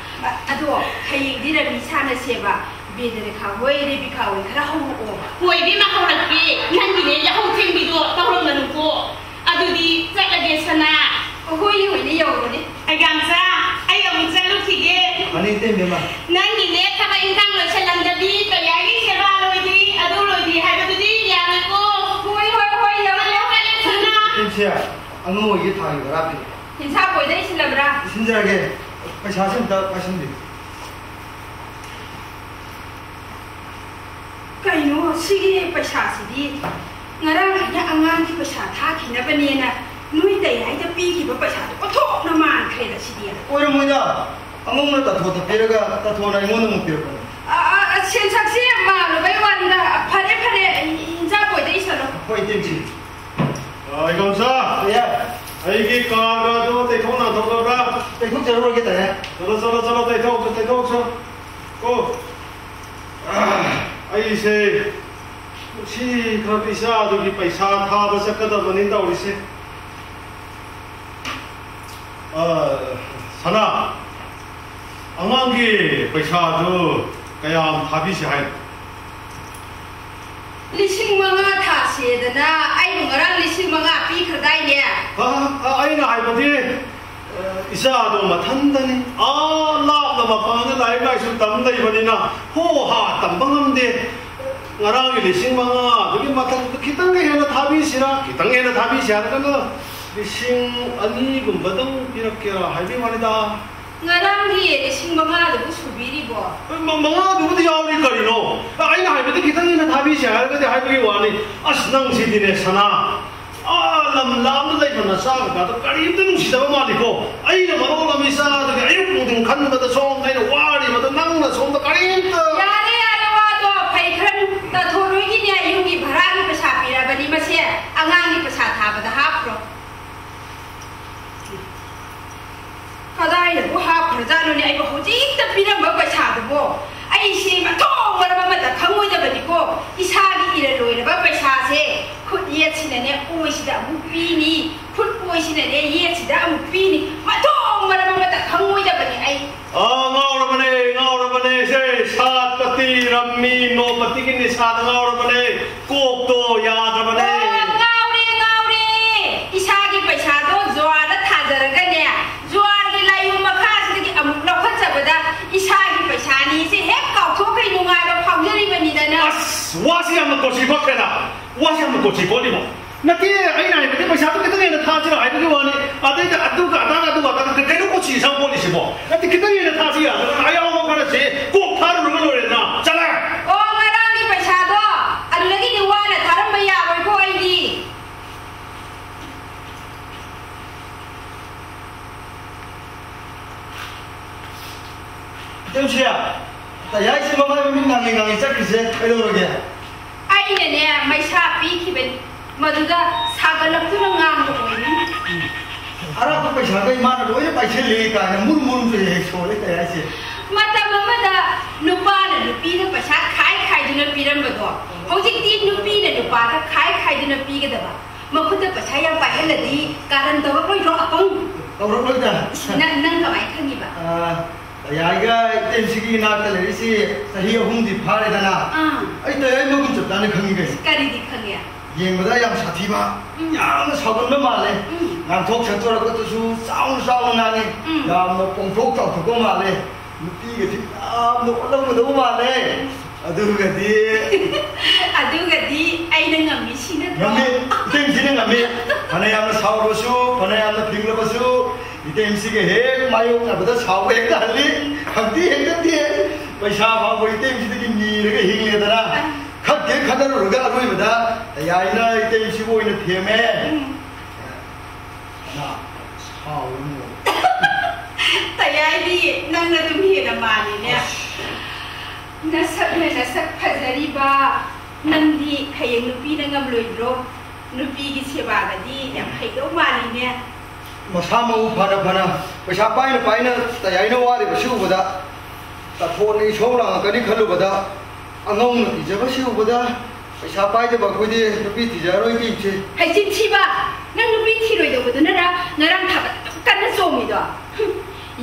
ꯑ-, ꯑꯗꯣ ꯍꯌꯦꯡꯗꯤ ꯔꯕꯤ ꯁꯥꯅ ꯁꯦꯕ, ꯕꯦꯗꯔꯦꯈꯥ ꯍꯣꯏ, ꯔꯦꯕꯤꯀꯥ ꯍꯣꯏ ꯈꯔ ꯍꯧꯔꯛꯑꯣ꯫ ꯍꯣꯏ, ꯏꯕꯦꯝꯃ, ꯍꯧꯔꯛꯀꯦ꯫ ꯅꯪꯒꯤꯅꯦ ꯌꯥꯍꯧ ꯊꯦꯡꯕꯤꯗꯣ ꯇꯧꯔꯝꯒꯅꯨꯀꯣ꯫ ꯑꯗꯨꯗꯤ ꯆꯠꯂꯒꯦ, ꯁꯅꯥ꯫ ꯍꯣꯏꯅꯦ, ꯍꯣꯏꯅꯦ, ꯌꯧꯔꯣꯅꯦ꯫ ꯑꯩꯒꯥꯝꯆꯥ, ꯑꯩ ꯑꯃꯨꯛ ꯆꯠꯂꯨꯈꯤꯒꯦ꯫ ꯐꯅꯤ, ꯏꯇꯩꯃ꯫ ꯅꯪꯒꯤꯅꯦ ꯊꯕꯛ ꯏꯟꯈꯥꯡ ꯂꯣꯏꯁꯜꯂꯝꯗꯗꯤ ꯀꯌꯥꯒꯤ ꯁꯦꯕꯥ ꯂꯣꯏꯗ꯭ꯔꯤ, ꯑꯗꯨ ꯂꯣꯏꯗ꯭ꯔꯤ ꯍꯥꯏꯕꯗꯨꯗꯤ ꯌꯥꯔꯣꯏꯀꯣ꯫ ꯍꯣꯏ, ꯍꯣꯏ, ꯍꯣꯏ, ꯌꯧꯔꯣ꯫ ꯆꯠꯂꯦ, ꯆꯠꯂꯦ, ꯁꯅꯥ꯫ ꯏꯆꯦ, ꯑꯉꯥꯡ ꯑꯣꯏꯒꯤ ꯊꯥꯒꯤ ꯚꯔꯥ ꯄꯤꯔꯛꯑꯣ꯫ ꯏꯟꯁꯥ ꯀꯣꯏꯗ ꯏꯁꯤꯜꯂꯕ꯭ꯔꯥ? ꯏꯁꯤꯟꯖꯔꯒꯦ꯫ ꯄꯩꯁꯥꯁꯤ ꯑꯝꯇ ꯄꯥꯏꯁꯤꯟꯕꯤꯌꯨ꯫ ꯀꯩꯅꯣ ꯁꯤꯒꯤ ꯄꯩꯁꯥꯁꯤꯗꯤ? ꯉꯔꯥꯡ ꯑꯩꯅ ꯑꯉꯥꯡꯒꯤ ꯄꯩꯁꯥ ꯊꯥꯈꯤꯅꯕꯅꯦꯅ ꯅꯣꯏ ꯇꯌꯥꯏꯗ ꯄꯤꯈꯤꯕ ꯄꯩꯁꯥꯗꯣ ꯑꯣꯟꯊꯣꯛꯅ ꯃꯥꯟꯈ꯭ꯔꯦꯗ ꯁꯤꯗꯤ꯫ ꯑꯣꯏꯔꯝꯃꯣꯏꯗ, ꯑꯉꯧꯅ ꯇꯥꯊꯣ ꯇꯞꯄꯤꯔꯒ ꯇꯥꯊꯣꯅ ꯑꯩꯉꯣꯟꯗ ꯑꯃꯨꯛ ꯄꯤꯔꯛꯄꯅꯦ꯫ ꯑ, ꯑ, ꯑ, ꯁꯦꯟꯁꯥꯛꯁꯦ ꯃꯥꯜꯂꯨꯕꯩ ꯋꯥꯅꯤꯗ꯫ ꯐꯔꯦ, ꯐꯔꯦ, ꯏꯟꯖꯥꯡ ꯀꯣꯏꯗ ꯏꯁꯜꯂꯣ꯫ ꯍꯣꯏ, ꯏꯇꯩꯃ꯫ ꯑ, ꯏꯗꯣꯝꯆꯥ, ꯏꯌꯥ꯫ ꯑꯩꯒꯤ ꯀꯥꯒꯗꯣ ꯇꯩꯊꯣꯛ ꯅꯥꯟꯊꯣꯛꯂꯕ꯭ꯔꯥ? ꯇꯩꯊꯣꯛꯆꯔꯨꯔꯒꯦ, ꯇꯥꯌꯥ꯫ ꯆꯠꯂꯣ, ꯆꯠꯂꯣ, ꯆꯠꯂꯣ, ꯇꯩꯊꯣꯛ, ꯇꯩꯊꯣꯛꯆꯣ꯫ ꯀꯣ꯫ ꯑꯩꯁꯦ ꯉꯁꯤ ꯈꯔ ꯏꯆꯥꯗꯨꯒꯤ ꯄꯩꯁꯥ ꯊꯥꯕ ꯆꯠꯀꯗꯕꯅꯤ ꯇꯧꯔꯤꯁꯦ꯫ ꯑ, ꯁꯅꯥ, ꯑꯉꯥꯡꯒꯤ ꯄꯩꯁꯥꯗꯨ ꯀꯌꯥꯝ ꯊꯥꯕꯤꯁꯤ ꯍꯥꯏꯅꯣ? ꯂꯤꯁꯤꯡ ꯃꯉꯥ ꯊꯥꯁꯦꯗꯅ ꯑꯩꯕꯨ ꯉꯔꯥꯡ ꯂꯤꯁꯤꯡ ꯃꯉꯥ ꯄꯤꯈ꯭ꯔꯗꯥꯏꯅꯦ? ꯑ, ꯑ, ꯑꯩꯅ ꯍꯥꯏꯕꯗꯤ, ꯑ, ꯏꯆꯥꯗꯣ ꯃꯊꯟꯗꯅꯤ, ꯑꯥ ꯂꯥꯞꯅ ꯃꯄꯥꯟꯗ ꯂꯥꯏꯔꯤꯛ ꯂꯥꯏꯁꯨ ꯇꯝ ꯂꯩꯕꯅꯤꯅ ꯍꯣ ꯍꯥ ꯇꯝꯕ ꯉꯝꯗꯦ꯫ ꯉꯔꯥꯡꯒꯤ ꯂꯤꯁꯤꯡ ꯃꯉꯥ ꯑꯗꯨꯒꯤ ꯃꯊꯛꯇ ꯈꯤꯇꯪꯒ ꯍꯦꯟꯅ ꯊꯥꯕꯤꯁꯤꯔꯥ, ꯈꯤꯇꯪ ꯍꯦꯟꯅ ꯊꯥꯕꯤꯁꯤ ꯍꯥꯏꯔꯒꯅ ꯂꯤꯁꯤꯡ ꯑꯅꯤꯒꯨꯝꯕꯗꯪ ꯄꯤꯔꯛꯀꯦꯔꯥ ꯍꯥꯏꯕꯒꯤ ꯋꯥꯅꯤꯗ꯫ ꯉꯔꯥꯡꯒꯤ ꯂꯤꯁꯤꯡ ꯃꯉꯥꯗꯨꯕꯨ ꯁꯨꯕꯤꯔꯤꯕꯣ? ꯃ-, ꯃꯉꯥꯗꯨꯕꯨꯗꯤ ꯌꯥꯎꯔꯤ ꯀꯔꯤꯅꯣ? ꯑꯩꯅ ꯍꯥꯏꯕꯗꯤ ꯈꯤꯇꯪ ꯍꯦꯟꯅ ꯊꯥꯕꯤꯁꯦ ꯍꯥꯏꯔꯒꯗꯤ ꯍꯥꯏꯕꯒꯤ ꯋꯥꯅꯤ꯫ ꯑꯁ, ꯅꯪꯁꯤꯗꯤꯅꯦ, ꯁꯅꯥ꯫ ꯑꯥ, ꯂꯝ ꯂꯥꯞꯅ ꯂꯩꯕ ꯅꯆꯥꯒꯗꯣ ꯀꯔꯤꯝꯇ ꯅꯨꯡꯁꯤꯗꯕ ꯃꯥꯜꯂꯤꯀꯣ꯫ ꯑꯩꯅ ꯃꯔꯣꯜ ꯑꯃ ꯏꯆꯥꯗꯨꯒꯤ ꯑꯌꯨꯛ ꯅꯨꯡꯊꯤꯟ ꯈꯟꯕꯗ ꯁꯣꯝꯗ ꯑꯩꯅ ꯋꯥꯔꯤꯕꯗꯣ ꯅꯪꯅ ꯁꯣꯝꯗ ꯀꯔꯤꯝꯇ꯫ ꯌꯥꯔꯦ, ꯌꯥꯔꯦ, ꯋꯥꯗꯣ ꯐꯩ ꯈꯔ ꯇꯥꯊꯣꯔꯣꯏꯒꯤꯅꯦ꯫ ꯌꯨꯝꯒꯤ ꯚꯔꯥꯒꯤ ꯄꯩꯁꯥ ꯄꯤꯔꯕꯅꯤ, ꯃꯁꯦ ꯑꯉꯥꯡꯒꯤ ꯄꯩꯁꯥ ꯊꯥꯕꯗ ꯍꯥꯞꯈ꯭ꯔꯣ꯫ ꯀꯗꯥꯏꯗꯕꯨ ꯍꯥꯞꯈ꯭ꯔꯖꯥꯠꯅꯣꯅꯦ ꯑꯩꯕꯨ ꯍꯧꯖꯤꯛꯇ ꯄꯤꯔꯝꯕ ꯄꯩꯁꯥꯗꯨꯕꯣ? ꯑꯩꯁꯦ ꯃꯊꯣꯡ ꯃꯔꯝ ꯑꯃꯇ ꯈꯪꯉꯣꯏꯗꯕꯅꯤꯀꯣ꯫ ꯏꯁꯥꯒꯤ ꯏꯔꯜ ꯂꯣꯏꯔꯕ ꯄꯩꯁꯥꯁꯦ ꯈꯨꯠ ꯌꯦꯠꯁꯤꯅꯅꯦ ꯑꯣꯏꯁꯤꯗ ꯑꯃꯨꯛ ꯄꯤꯅꯤ, ꯈꯨꯠ ꯑꯣꯏꯁꯤꯅꯅꯦ ꯌꯦꯠꯁꯤꯗ ꯑꯃꯨꯛ ꯄꯤꯅꯤ꯫ ꯃꯊꯣꯡ ꯃꯔꯝ ꯑꯃꯇ ꯈꯪꯉꯣꯏꯗꯕꯅꯤ ꯑꯩ꯫ ꯑꯥ, ꯉꯥꯎꯔꯕꯅꯦ, ꯉꯥꯎꯔꯕꯅꯦ꯫ ꯁꯦ, ꯁꯥꯠꯄꯇꯤ, ꯔꯝꯃꯤ, ꯅꯣꯄꯇꯤꯒꯤ ꯅꯤꯁꯥꯗ ꯉꯥꯎꯔꯕꯅꯦ꯫ ꯀꯣꯛꯇꯣ ꯌꯥꯗ꯭ꯔꯕꯅꯦ꯫ ꯑꯣ, ꯉꯥꯎꯔꯦ, ꯉꯥꯎꯔꯦ꯫ ꯏꯁꯥꯒꯤ ꯄꯩꯁꯥꯗꯣ ꯖꯨꯋꯥꯔꯗ ꯊꯥꯖꯔꯒꯅꯦ, ꯖꯨꯋꯥꯔꯒꯤ ꯂꯥꯏꯌꯨꯝ ꯃꯈꯥꯁꯤꯗꯒꯤ ꯑꯃꯨꯛ ꯂꯧꯈꯠꯆꯕꯗ ꯏꯁꯥꯒꯤ ꯄꯩꯁꯥꯅꯤꯁꯦ ꯍꯦꯛ ꯀꯥꯎꯊꯣꯛꯈꯩ ꯅꯨꯡꯉꯥꯏꯕ ꯐꯥꯎꯖꯔꯤꯕꯅꯤꯗꯅ꯫ ꯑꯁ, ꯋꯥꯁꯤ ꯌꯥꯝꯅ ꯀꯣꯆꯤ ꯐꯠꯈ꯭ꯔꯦꯗ꯫ ꯋꯥꯁꯤ ꯌꯥꯝꯅ ꯀꯣꯆꯤ ꯐꯣꯠꯂꯤꯕꯣ꯫ ꯅꯠꯇꯦ, ꯑꯩꯅ ꯍꯥꯏꯕꯗꯤ ꯄꯩꯁꯥꯗꯣ ꯈꯤꯇꯪ ꯍꯦꯟꯅ ꯊꯥꯁꯤꯔ ꯍꯥꯏꯕꯒꯤ ꯋꯥꯅꯤ꯫ ꯑꯗꯩꯗ ꯑꯗꯨꯒ ꯑꯗꯥꯒ ꯑꯗꯨꯒ ꯑꯗꯥꯒ ꯀꯩꯅꯣ ꯀꯣꯆꯤ ꯁꯥꯕ ꯄꯣꯠꯂꯤꯁꯤꯕꯣ? ꯅꯠꯇꯦ, ꯈꯤꯇꯪ ꯍꯦꯟꯅ ꯊꯥꯁꯤ ꯌꯥꯗ꯭ꯔꯒꯅ ꯑꯌꯥꯎꯕ ꯈꯔꯁꯦ ꯀꯣꯛ ꯊꯥꯔꯨꯔꯒ ꯂꯣꯏꯔꯦꯗꯅ꯫ ꯆꯠꯂꯦ꯫ ꯑꯣ, ꯉꯔꯥꯡꯒꯤ ꯄꯩꯁꯥꯗꯣ ꯑꯗꯨꯗꯒꯤꯗꯤ ꯋꯥꯅ ꯊꯥꯔꯝꯕ ꯌꯥꯔꯣꯏꯀꯣ ꯑꯩꯗꯤ꯫ ꯏꯆꯦꯝꯁꯤ, ꯇꯌꯥꯏꯁꯦ ꯃꯃꯥꯏ ꯃꯃꯤꯠ ꯉꯥꯡꯉꯤ ꯉꯥꯡꯉꯤ ꯆꯠꯈ꯭ꯔꯤꯁꯦ ꯀꯩꯗꯧꯔꯒꯦ? ꯑꯩꯅꯅꯦ ꯃꯩꯁꯥ ꯄꯤꯈꯤꯕꯅꯤ, ꯃꯗꯨꯗ ꯁꯥꯒꯠꯂꯛꯇꯨꯅ ꯉꯥꯡꯕ ꯑꯣꯏꯔꯤ꯫ ꯑꯔꯥꯞꯄ ꯄꯩꯁꯥꯒ ꯏꯃꯥꯅ ꯂꯣꯏꯅ ꯄꯥꯏꯁꯤꯜꯂꯤ ꯀꯥꯏꯅ ꯃꯨꯔꯨꯝ ꯃꯨꯔꯨꯝꯁꯨ ꯍꯦꯛ ꯍꯦꯛ ꯁꯣꯜꯂꯦ ꯇꯌꯥꯏꯁꯦ꯫ ꯃꯇꯝ ꯑꯃꯗ ꯅꯨꯄꯥꯅ ꯅꯨꯄꯤꯗ ꯄꯩꯁꯥ ꯈꯥꯏ ꯈꯥꯏꯗꯨꯅ ꯄꯤꯔꯝꯕꯗꯣ, ꯍꯧꯖꯤꯛꯇꯤ ꯅꯨꯄꯤꯅ ꯅꯨꯄꯥꯗ ꯈꯥꯏ ꯈꯥꯏꯗꯨꯅ ꯄꯤꯒꯗꯕ꯫ ꯃꯈꯨꯠꯇ ꯄꯩꯁꯥ ꯌꯥꯝ ꯄꯥꯏꯍꯜꯂꯗꯤ ꯀꯥꯔꯟ ꯇꯧꯔꯛꯂꯣꯏꯗ꯭ꯔꯣ, ꯑꯄꯪ? ꯇꯧꯔꯛꯂꯣꯏꯗ꯫ ꯏꯁ, ꯅꯪ, ꯅꯪ ꯀꯃꯥꯏꯅ ꯈꯪꯉꯤꯕ? ꯑꯥ, ꯇꯌꯥꯏꯒ ꯏꯇꯦꯝꯁꯤꯒꯤ ꯏꯅꯥꯛꯇ ꯂꯩꯔꯤꯁꯤ ꯆꯍꯤ ꯑꯍꯨꯝꯗꯤ ꯐꯥꯔꯦꯗꯅ꯫ ꯑꯥ꯫ ꯑꯩ ꯇꯌꯥꯏ ꯃꯒꯨꯟ ꯆꯞ ꯆꯥꯅ ꯈꯪꯉꯤ ꯀꯩꯅꯣ꯫ ꯀꯔꯤꯗꯤ ꯈꯪꯉꯦ? ꯌꯦꯡꯕꯗ ꯌꯥꯝ ꯁꯥꯊꯤꯕ, ꯎꯝ꯫ ꯌꯥꯝꯅ ꯁꯥꯎꯒꯟꯕ ꯃꯥꯜꯂꯦ꯫ ꯎꯝ꯫ ꯉꯥꯡꯊꯣꯛ ꯁꯛꯇꯣꯔꯛꯄꯗꯁꯨ ꯆꯥꯎꯅ ꯆꯥꯎꯅ ꯉꯥꯡꯉꯤ꯫ ꯎꯝ꯫ ꯌꯥꯝꯅ ꯄꯣꯡꯊꯣꯛ ꯆꯥꯎꯊꯣꯛꯄ ꯃꯥꯜꯂꯦ꯫ ꯅꯨꯄꯤꯒꯗꯤ ꯌꯥꯝꯅ ꯑꯣꯠꯂꯝꯒꯗꯧꯕ ꯃꯥꯜꯂꯦ꯫ ꯑꯗꯨꯒꯗꯤ ꯑꯗꯨꯒꯗꯤ ꯑꯩꯅ ꯉꯝꯃꯤ ꯁꯤ ꯅꯠꯇ꯭ꯔꯣ? ꯉꯝꯃꯤ, ꯏꯇꯦꯝꯁꯤꯅ ꯉꯝꯃꯤ꯫ ꯐꯅ ꯌꯥꯝꯅ ꯁꯥꯎꯔꯁꯨ, ꯐꯅ ꯌꯥꯝꯅ ꯐꯤꯡꯂꯕꯁꯨ, ꯏꯇꯩꯁꯤꯒ ꯍꯦꯛ ꯃꯥꯌꯣꯛꯅꯕꯗ ꯁꯥꯎꯕ ꯍꯦꯛꯇ ꯍꯜꯂꯤ꯫ ꯈꯪꯗꯤ ꯍꯦꯛꯇ ꯇꯦ꯫ ꯄꯩꯁꯥ ꯐꯥꯎꯕ ꯏꯇꯩꯁꯤꯗꯒꯤ ꯅꯤꯔꯒ ꯍꯤꯡꯂꯦꯗꯅ꯫ ꯈꯛꯇꯦ ꯈꯟꯅꯔꯨꯔꯒ ꯑꯔꯣꯏꯕꯗ ꯇꯌꯥꯏꯅ ꯏꯇꯩꯁꯤꯕꯨ ꯑꯣꯏꯅ ꯊꯦꯝꯃꯦ꯫ ꯎꯝ꯫ ꯅ ꯁꯥꯎꯔꯅꯨ꯫ ꯇꯌꯥꯏꯗꯤ ꯅꯪꯅ ꯑꯗꯨꯝ ꯍꯦꯟꯅ ꯃꯥꯜꯂꯤꯅꯦ꯫ ꯑꯁ꯫ ꯅꯁꯛꯅ ꯅꯁꯛ ꯐꯖꯔꯤꯕ, ꯅꯪꯗꯤ ꯍꯌꯦꯡ ꯅꯨꯄꯤꯅ ꯉꯝꯂꯣꯏꯗ꯭ꯔꯣ? ꯅꯨꯄꯤꯒꯤ ꯁꯦꯕꯥꯒꯗꯤ ꯌꯥꯝ ꯍꯩꯗꯧ ꯃꯥꯜꯂꯤꯅꯦ꯫ ꯃꯁꯥ ꯃꯎ ꯐꯅ ꯐꯅ, ꯄꯩꯁꯥ ꯄꯥꯏꯅ ꯄꯥꯏꯅ ꯇꯌꯥꯏꯅ ꯋꯥꯔꯤꯕꯁꯤ ꯎꯕꯗ, ꯇꯥꯊꯣꯟꯅ ꯏꯁꯧ ꯂꯥꯡꯉꯛꯀꯅꯤ ꯈꯜꯂꯨꯕꯗ, ꯑꯉꯧꯅ ꯄꯤꯖꯕꯁꯤ ꯎꯕꯗ, ꯄꯩꯁꯥ ꯄꯥꯏꯗꯕ ꯑꯩꯈꯣꯏꯗꯤ ꯅꯨꯄꯤ ꯊꯤꯖꯔꯔꯣꯏ ꯏꯆꯦ꯫ ꯍꯩꯆꯤꯟ ꯊꯤꯕ! ꯅꯪ ꯅꯨꯄꯤ ꯊꯤꯔꯣꯏꯗꯧꯕꯗꯨꯅꯔ ꯉꯔꯥꯡ ꯊꯥꯕꯜ ꯑꯗꯨꯛ ꯀꯟꯅ ꯆꯣꯡꯉꯤꯗꯣ? ꯍꯨꯝ,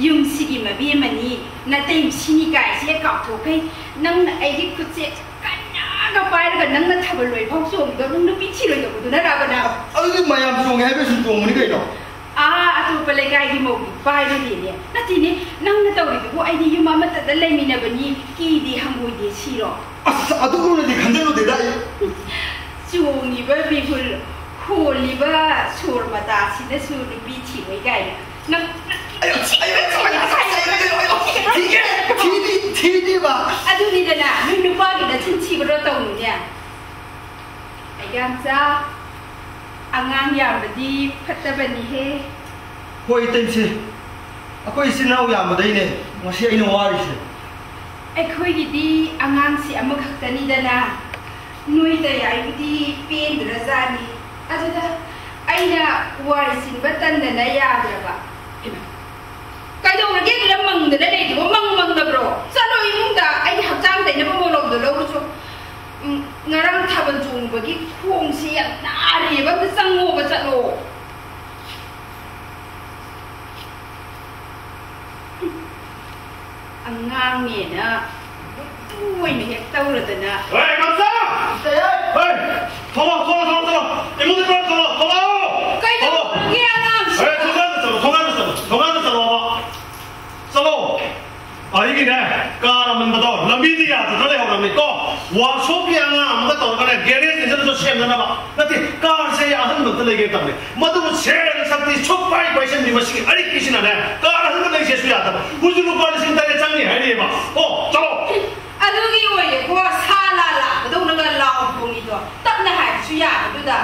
ꯌꯨꯝꯁꯤꯒꯤ ꯃꯕꯦꯝꯃꯅꯤ, ꯅꯇꯩ ꯁꯤꯅꯤ ꯀꯥꯏꯁꯦ ꯀꯥꯎꯊꯣꯛꯈꯩ꯫ ꯅꯪꯅ ꯑꯩꯒꯤ ꯈꯨꯠꯁꯦ ꯀꯟꯅꯒ ꯄꯥꯏꯔꯒ ꯅꯪꯅ ꯊꯥꯕꯜ ꯂꯣꯏꯐꯥꯎ ꯆꯣꯡꯉꯤꯗꯣ ꯅꯪ ꯅꯨꯄꯤ ꯊꯤꯔꯣꯏꯗꯧꯕꯗꯨꯅꯔꯕ ꯅꯪ? ꯑꯗꯨꯗꯤ ꯃꯌꯥꯝ ꯆꯣꯡꯉꯦ ꯍꯥꯏꯕꯩ ꯁꯨꯝ ꯆꯣꯡꯕꯅꯤ ꯀꯩꯅꯣ꯫ ꯑꯥ, ꯑꯇꯣꯞꯄ ꯂꯩꯀꯥꯏꯒꯤ ꯃꯧꯒꯤ ꯄꯥꯏꯔꯨꯗꯦꯅꯦ꯫ ꯅꯠꯇꯦꯅꯦ, ꯅꯪꯅ ꯇꯧꯔꯤꯗꯨꯕꯨ ꯑꯩꯗꯤ ꯌꯨꯝ ꯑꯃꯠꯇꯗ ꯂꯩꯃꯤꯟꯅꯕꯅꯤ, ꯀꯤꯗꯦ ꯍꯪꯒꯣꯏꯗꯦ ꯁꯤꯔꯣ? ꯑꯁ, ꯑꯗꯨꯒꯨꯝꯅꯗꯤ ꯈꯟꯖꯜꯂꯨꯗꯦꯗ ꯑꯩ꯫ ꯆꯣꯡꯉꯤꯕ ꯃꯤꯍꯨꯜ, ꯍꯣꯜꯂꯤꯕ ꯁꯣꯔ ꯃꯇꯥꯁꯤꯅꯁꯨ ꯅꯨꯄꯤ ꯊꯤꯔꯣꯏ ꯀꯥꯏꯅ꯫ ꯅꯪ, ꯅꯪ ꯑꯌꯣ, ꯑꯌꯣ, ꯑꯌꯣ, ꯑꯌꯣ, ꯑꯁ, ꯑꯌꯣ, ꯑꯌꯣ, ꯑꯌꯣ, ꯑꯌꯣ, ꯊꯤꯒꯦ, ꯊꯤꯗꯤ, ꯊꯤꯗꯤꯕ꯫ ꯑꯗꯨꯅꯤꯗꯅ, ꯅꯣꯏ ꯅꯨꯄꯥꯒꯤ ꯅꯆꯤꯟ ꯊꯤꯕꯗꯣ ꯇꯧꯅꯨꯅꯦ꯫ ꯑꯩꯒꯥꯝꯆꯥ, ꯑꯉꯥꯡ ꯌꯥꯝꯕꯗꯤ ꯐꯠꯇꯕꯅꯤꯍꯦ꯫ ꯍꯣꯏ, ꯏꯇꯩꯁꯦ꯫ ꯑꯩꯈꯣꯏ ꯏꯆꯤꯟ ꯏꯅꯥꯎ ꯌꯥꯝꯕꯗꯩꯅꯦ ꯉꯁꯤ ꯑꯩꯅ ꯋꯥꯔꯤꯁꯦ꯫ ꯑꯩꯈꯣꯏꯒꯤꯗꯤ ꯑꯉꯥꯡꯁꯤ ꯑꯃꯈꯛꯇꯅꯤꯗꯅ꯫ ꯅꯣꯏ ꯇꯌꯥꯏꯕꯨꯗꯤ ꯄꯦꯟꯗ꯭ꯔꯖꯥꯠꯅꯤ꯫ ꯑꯗꯨꯗ ꯑꯩꯅ ꯋꯥꯏ ꯁꯤꯟꯕ ꯇꯟꯗꯅ ꯌꯥꯗ꯭ꯔꯕ꯫ ꯍꯩꯃꯥ! ꯀꯩꯗꯧꯔꯒꯦ ꯑꯗꯨꯗ ꯃꯪꯗꯅ ꯂꯩꯗꯨꯕꯣ? ꯃꯪ ꯃꯪꯗꯕ꯭ꯔꯣ? ꯆꯠꯂꯣ ꯏꯃꯨꯡꯗ, ꯑꯩꯒꯤ ꯍꯛꯆꯥꯡ ꯇꯩꯅꯕ ꯃꯣꯂꯣꯝꯗꯣ ꯂꯧꯔꯨꯆꯣ꯫ ꯎꯝ, ꯉꯔꯥꯡ ꯊꯥꯕꯜ ꯆꯣꯡꯉꯨꯕꯒꯤ ꯈꯣꯡꯁꯤ ꯌꯥꯝ ꯅꯥꯔꯤꯕ, ꯑꯝꯇ ꯆꯪꯉꯣꯕ ꯆꯠꯂꯣ꯫ ꯑꯉꯥꯡꯅꯦꯅ ꯕꯨꯗꯨ ꯑꯣꯏꯅ ꯍꯦꯛ ꯇꯧꯔꯗꯅ꯫ ꯍꯣꯏ, ꯃꯆꯥ! ꯍꯣꯏ, ꯊꯣꯛꯂꯛꯑꯣ, ꯊꯣꯛꯂꯛꯑꯣ, ꯊꯣꯛꯂꯛꯑꯣ, ꯊꯣꯛꯂꯛꯑꯣ꯫ ꯏꯃꯨꯡꯗ ꯊꯣꯛꯂꯛꯑꯣ, ꯊꯣꯛꯂꯛꯑꯣ꯫ ꯀꯩꯗꯧꯔꯒꯦ ꯑꯉꯥꯡꯁꯤꯕꯣ? ꯍꯣꯏ, ꯊꯣꯡꯒꯥꯟꯗ ꯆꯠꯂꯣ, ꯊꯣꯡꯒꯥꯟꯗ ꯆꯠꯂꯣ, ꯊꯣꯡꯒꯥꯟꯗ ꯆꯠꯂꯣꯕ꯫ ꯆꯠꯂꯣ꯫ ꯑꯩꯒꯤꯅꯦ, ꯀꯥꯔ ꯑꯃꯟꯕꯗꯣ ꯂꯝꯕꯤꯗ ꯌꯥꯗꯗꯅ ꯂꯩꯍꯧꯔꯕꯅꯤꯀꯣ꯫ ꯋꯥꯛꯁꯣꯞꯀꯤ ꯑꯉꯥꯡ ꯑꯃꯒ ꯇꯧꯔꯒꯅꯦ, ꯒꯦꯔꯦꯖ ꯏꯟꯖꯟꯗꯣ ꯁꯦꯝꯅꯅꯕ꯫ ꯅꯠꯇꯦ, ꯀꯥꯔꯁꯦ ꯑꯍꯟꯕ ꯂꯩꯒꯦ ꯇꯧꯅꯤ꯫ ꯃꯗꯨꯕꯨ ꯁꯦꯜ ꯁꯛꯇꯤ ꯁꯨꯛꯄꯥꯏ ꯄꯥꯏꯁꯤꯟꯕꯤ ꯃꯁꯤꯒꯤ ꯑꯔꯤꯛꯄꯤꯁꯤꯅꯅꯦ, ꯀꯥꯔ ꯍꯟꯕ ꯂꯩꯁꯦꯁꯨ ꯌꯥꯗꯕ꯫ ꯍꯧꯖꯤꯛ ꯂꯨꯄꯥ ꯂꯤꯁꯤꯡ ꯇꯔꯦꯠ ꯆꯪꯅꯤ ꯍꯥꯏꯔꯤꯑꯕ꯫ ꯑꯣ, ꯆꯠꯂꯣ꯫ ꯑꯗꯨꯒꯤ ꯑꯣꯏꯔꯦꯀꯣ, ꯁꯥ ꯂꯥ ꯂꯥꯛꯄꯗꯧꯅꯒ ꯂꯥꯎ ꯈꯣꯡꯉꯤꯗꯣ꯫ ꯇꯞꯅ ꯍꯥꯏꯕꯁꯨ ꯌꯥꯕꯗꯨꯗ꯫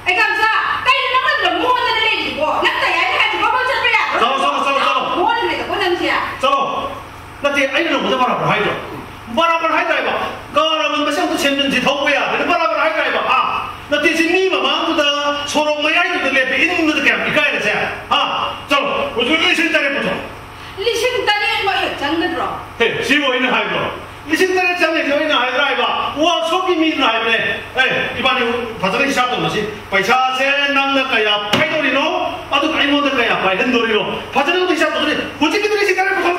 ꯑꯩ ꯀꯝꯆꯥ, ꯀꯩꯅꯣ ꯅꯪ ꯑꯗꯨꯗ ꯃꯣꯟꯗꯅ ꯂꯩꯔꯤꯕꯣ? ꯅꯪ ꯇꯌꯥꯏꯅ ꯍꯥꯏꯁꯤꯕꯣ? ꯍꯣꯏ, ꯆꯠꯄ ꯌꯥꯕ꯭ꯔꯣ? ꯆꯠꯂꯣ, ꯆꯠꯂꯣ, ꯆꯠꯂꯣ, ꯆꯠꯂꯣ꯫ ꯃꯣꯟꯗ ꯂꯩꯗꯀꯣ ꯅꯪꯁꯦ꯫ ꯆꯠꯂꯣ꯫ ꯅꯠꯇꯦ, ꯑꯩꯅ ꯅꯣꯡꯃꯗ ꯕꯔꯥꯕꯔ ꯍꯥꯏꯗ꯭ꯔꯣ? ꯕꯔꯥꯕꯔ ꯍꯥꯏꯗ꯭ꯔꯥ ꯍꯥꯏꯕ? ꯀꯥꯔ ꯑꯃ ꯃꯁꯤ ꯑꯃꯨꯛ ꯁꯦꯝꯖꯤꯟꯁꯤ ꯊꯧꯕ ꯌꯥꯗ꯭ꯔꯦ꯫ ꯕꯔꯥꯕꯔ ꯍꯥꯏꯗ꯭ꯔꯥ ꯍꯥꯏꯕ? ꯑꯥ? ꯅꯠꯇꯦ, ꯁꯤ ꯃꯤ ꯃꯃꯥꯡꯗꯨꯗ ꯁꯣꯔꯣꯛ ꯃꯌꯥꯏꯗꯨꯗ ꯂꯦꯞꯄꯦ, ꯏꯟꯕꯗ ꯀꯌꯥꯝ ꯏꯀꯥꯏꯔꯁꯦ? ꯍꯥ? ꯆꯠꯂꯣ, ꯍꯧꯖꯤꯛ ꯂꯤꯁꯤꯡ ꯇꯔꯦꯠ ꯄꯨꯊꯣꯛꯑꯣ꯫ ꯂꯤꯁꯤꯡ ꯇꯔꯦꯠꯃꯛ ꯍꯦꯛ ꯆꯪꯒꯗ꯭ꯔꯣ? ꯍꯦ, ꯁꯤꯕꯨ ꯑꯩꯅ ꯍꯥꯏꯕ꯭ꯔꯣ? ꯂꯤꯁꯤꯡ ꯇꯔꯦꯠ ꯆꯪꯉꯤꯁꯦ ꯑꯩꯅ ꯍꯥꯏꯗ꯭ꯔꯥ ꯍꯥꯏꯕ? ꯋꯥꯛꯁꯣꯞꯀꯤ ꯃꯤꯗꯨꯅ ꯍꯥꯏꯕꯅꯦ꯫ ꯑꯦ, ꯏꯕꯥꯅꯤ ꯐꯖꯅ ꯍꯤꯁꯥꯞ ꯇꯧꯅꯁꯤ꯫ ꯄꯩꯁꯥꯁꯦ ꯅꯪꯅ ꯀꯌꯥ ꯄꯥꯏꯗꯧꯔꯤꯅꯣ? ꯑꯗꯨꯒ ꯑꯩꯉꯣꯟꯗ ꯀꯌꯥ ꯄꯥꯏꯍꯟꯗꯣꯔꯤꯅꯣ? ꯐꯖꯅ ꯑꯝꯇ ꯍꯤꯁꯥꯞ ꯇꯧꯁꯤ꯫ ꯍꯧꯖꯤꯛꯀꯤꯗꯨ ꯂꯤꯁꯤꯡ ꯇꯔꯦꯠ ꯄꯨꯊꯣꯛ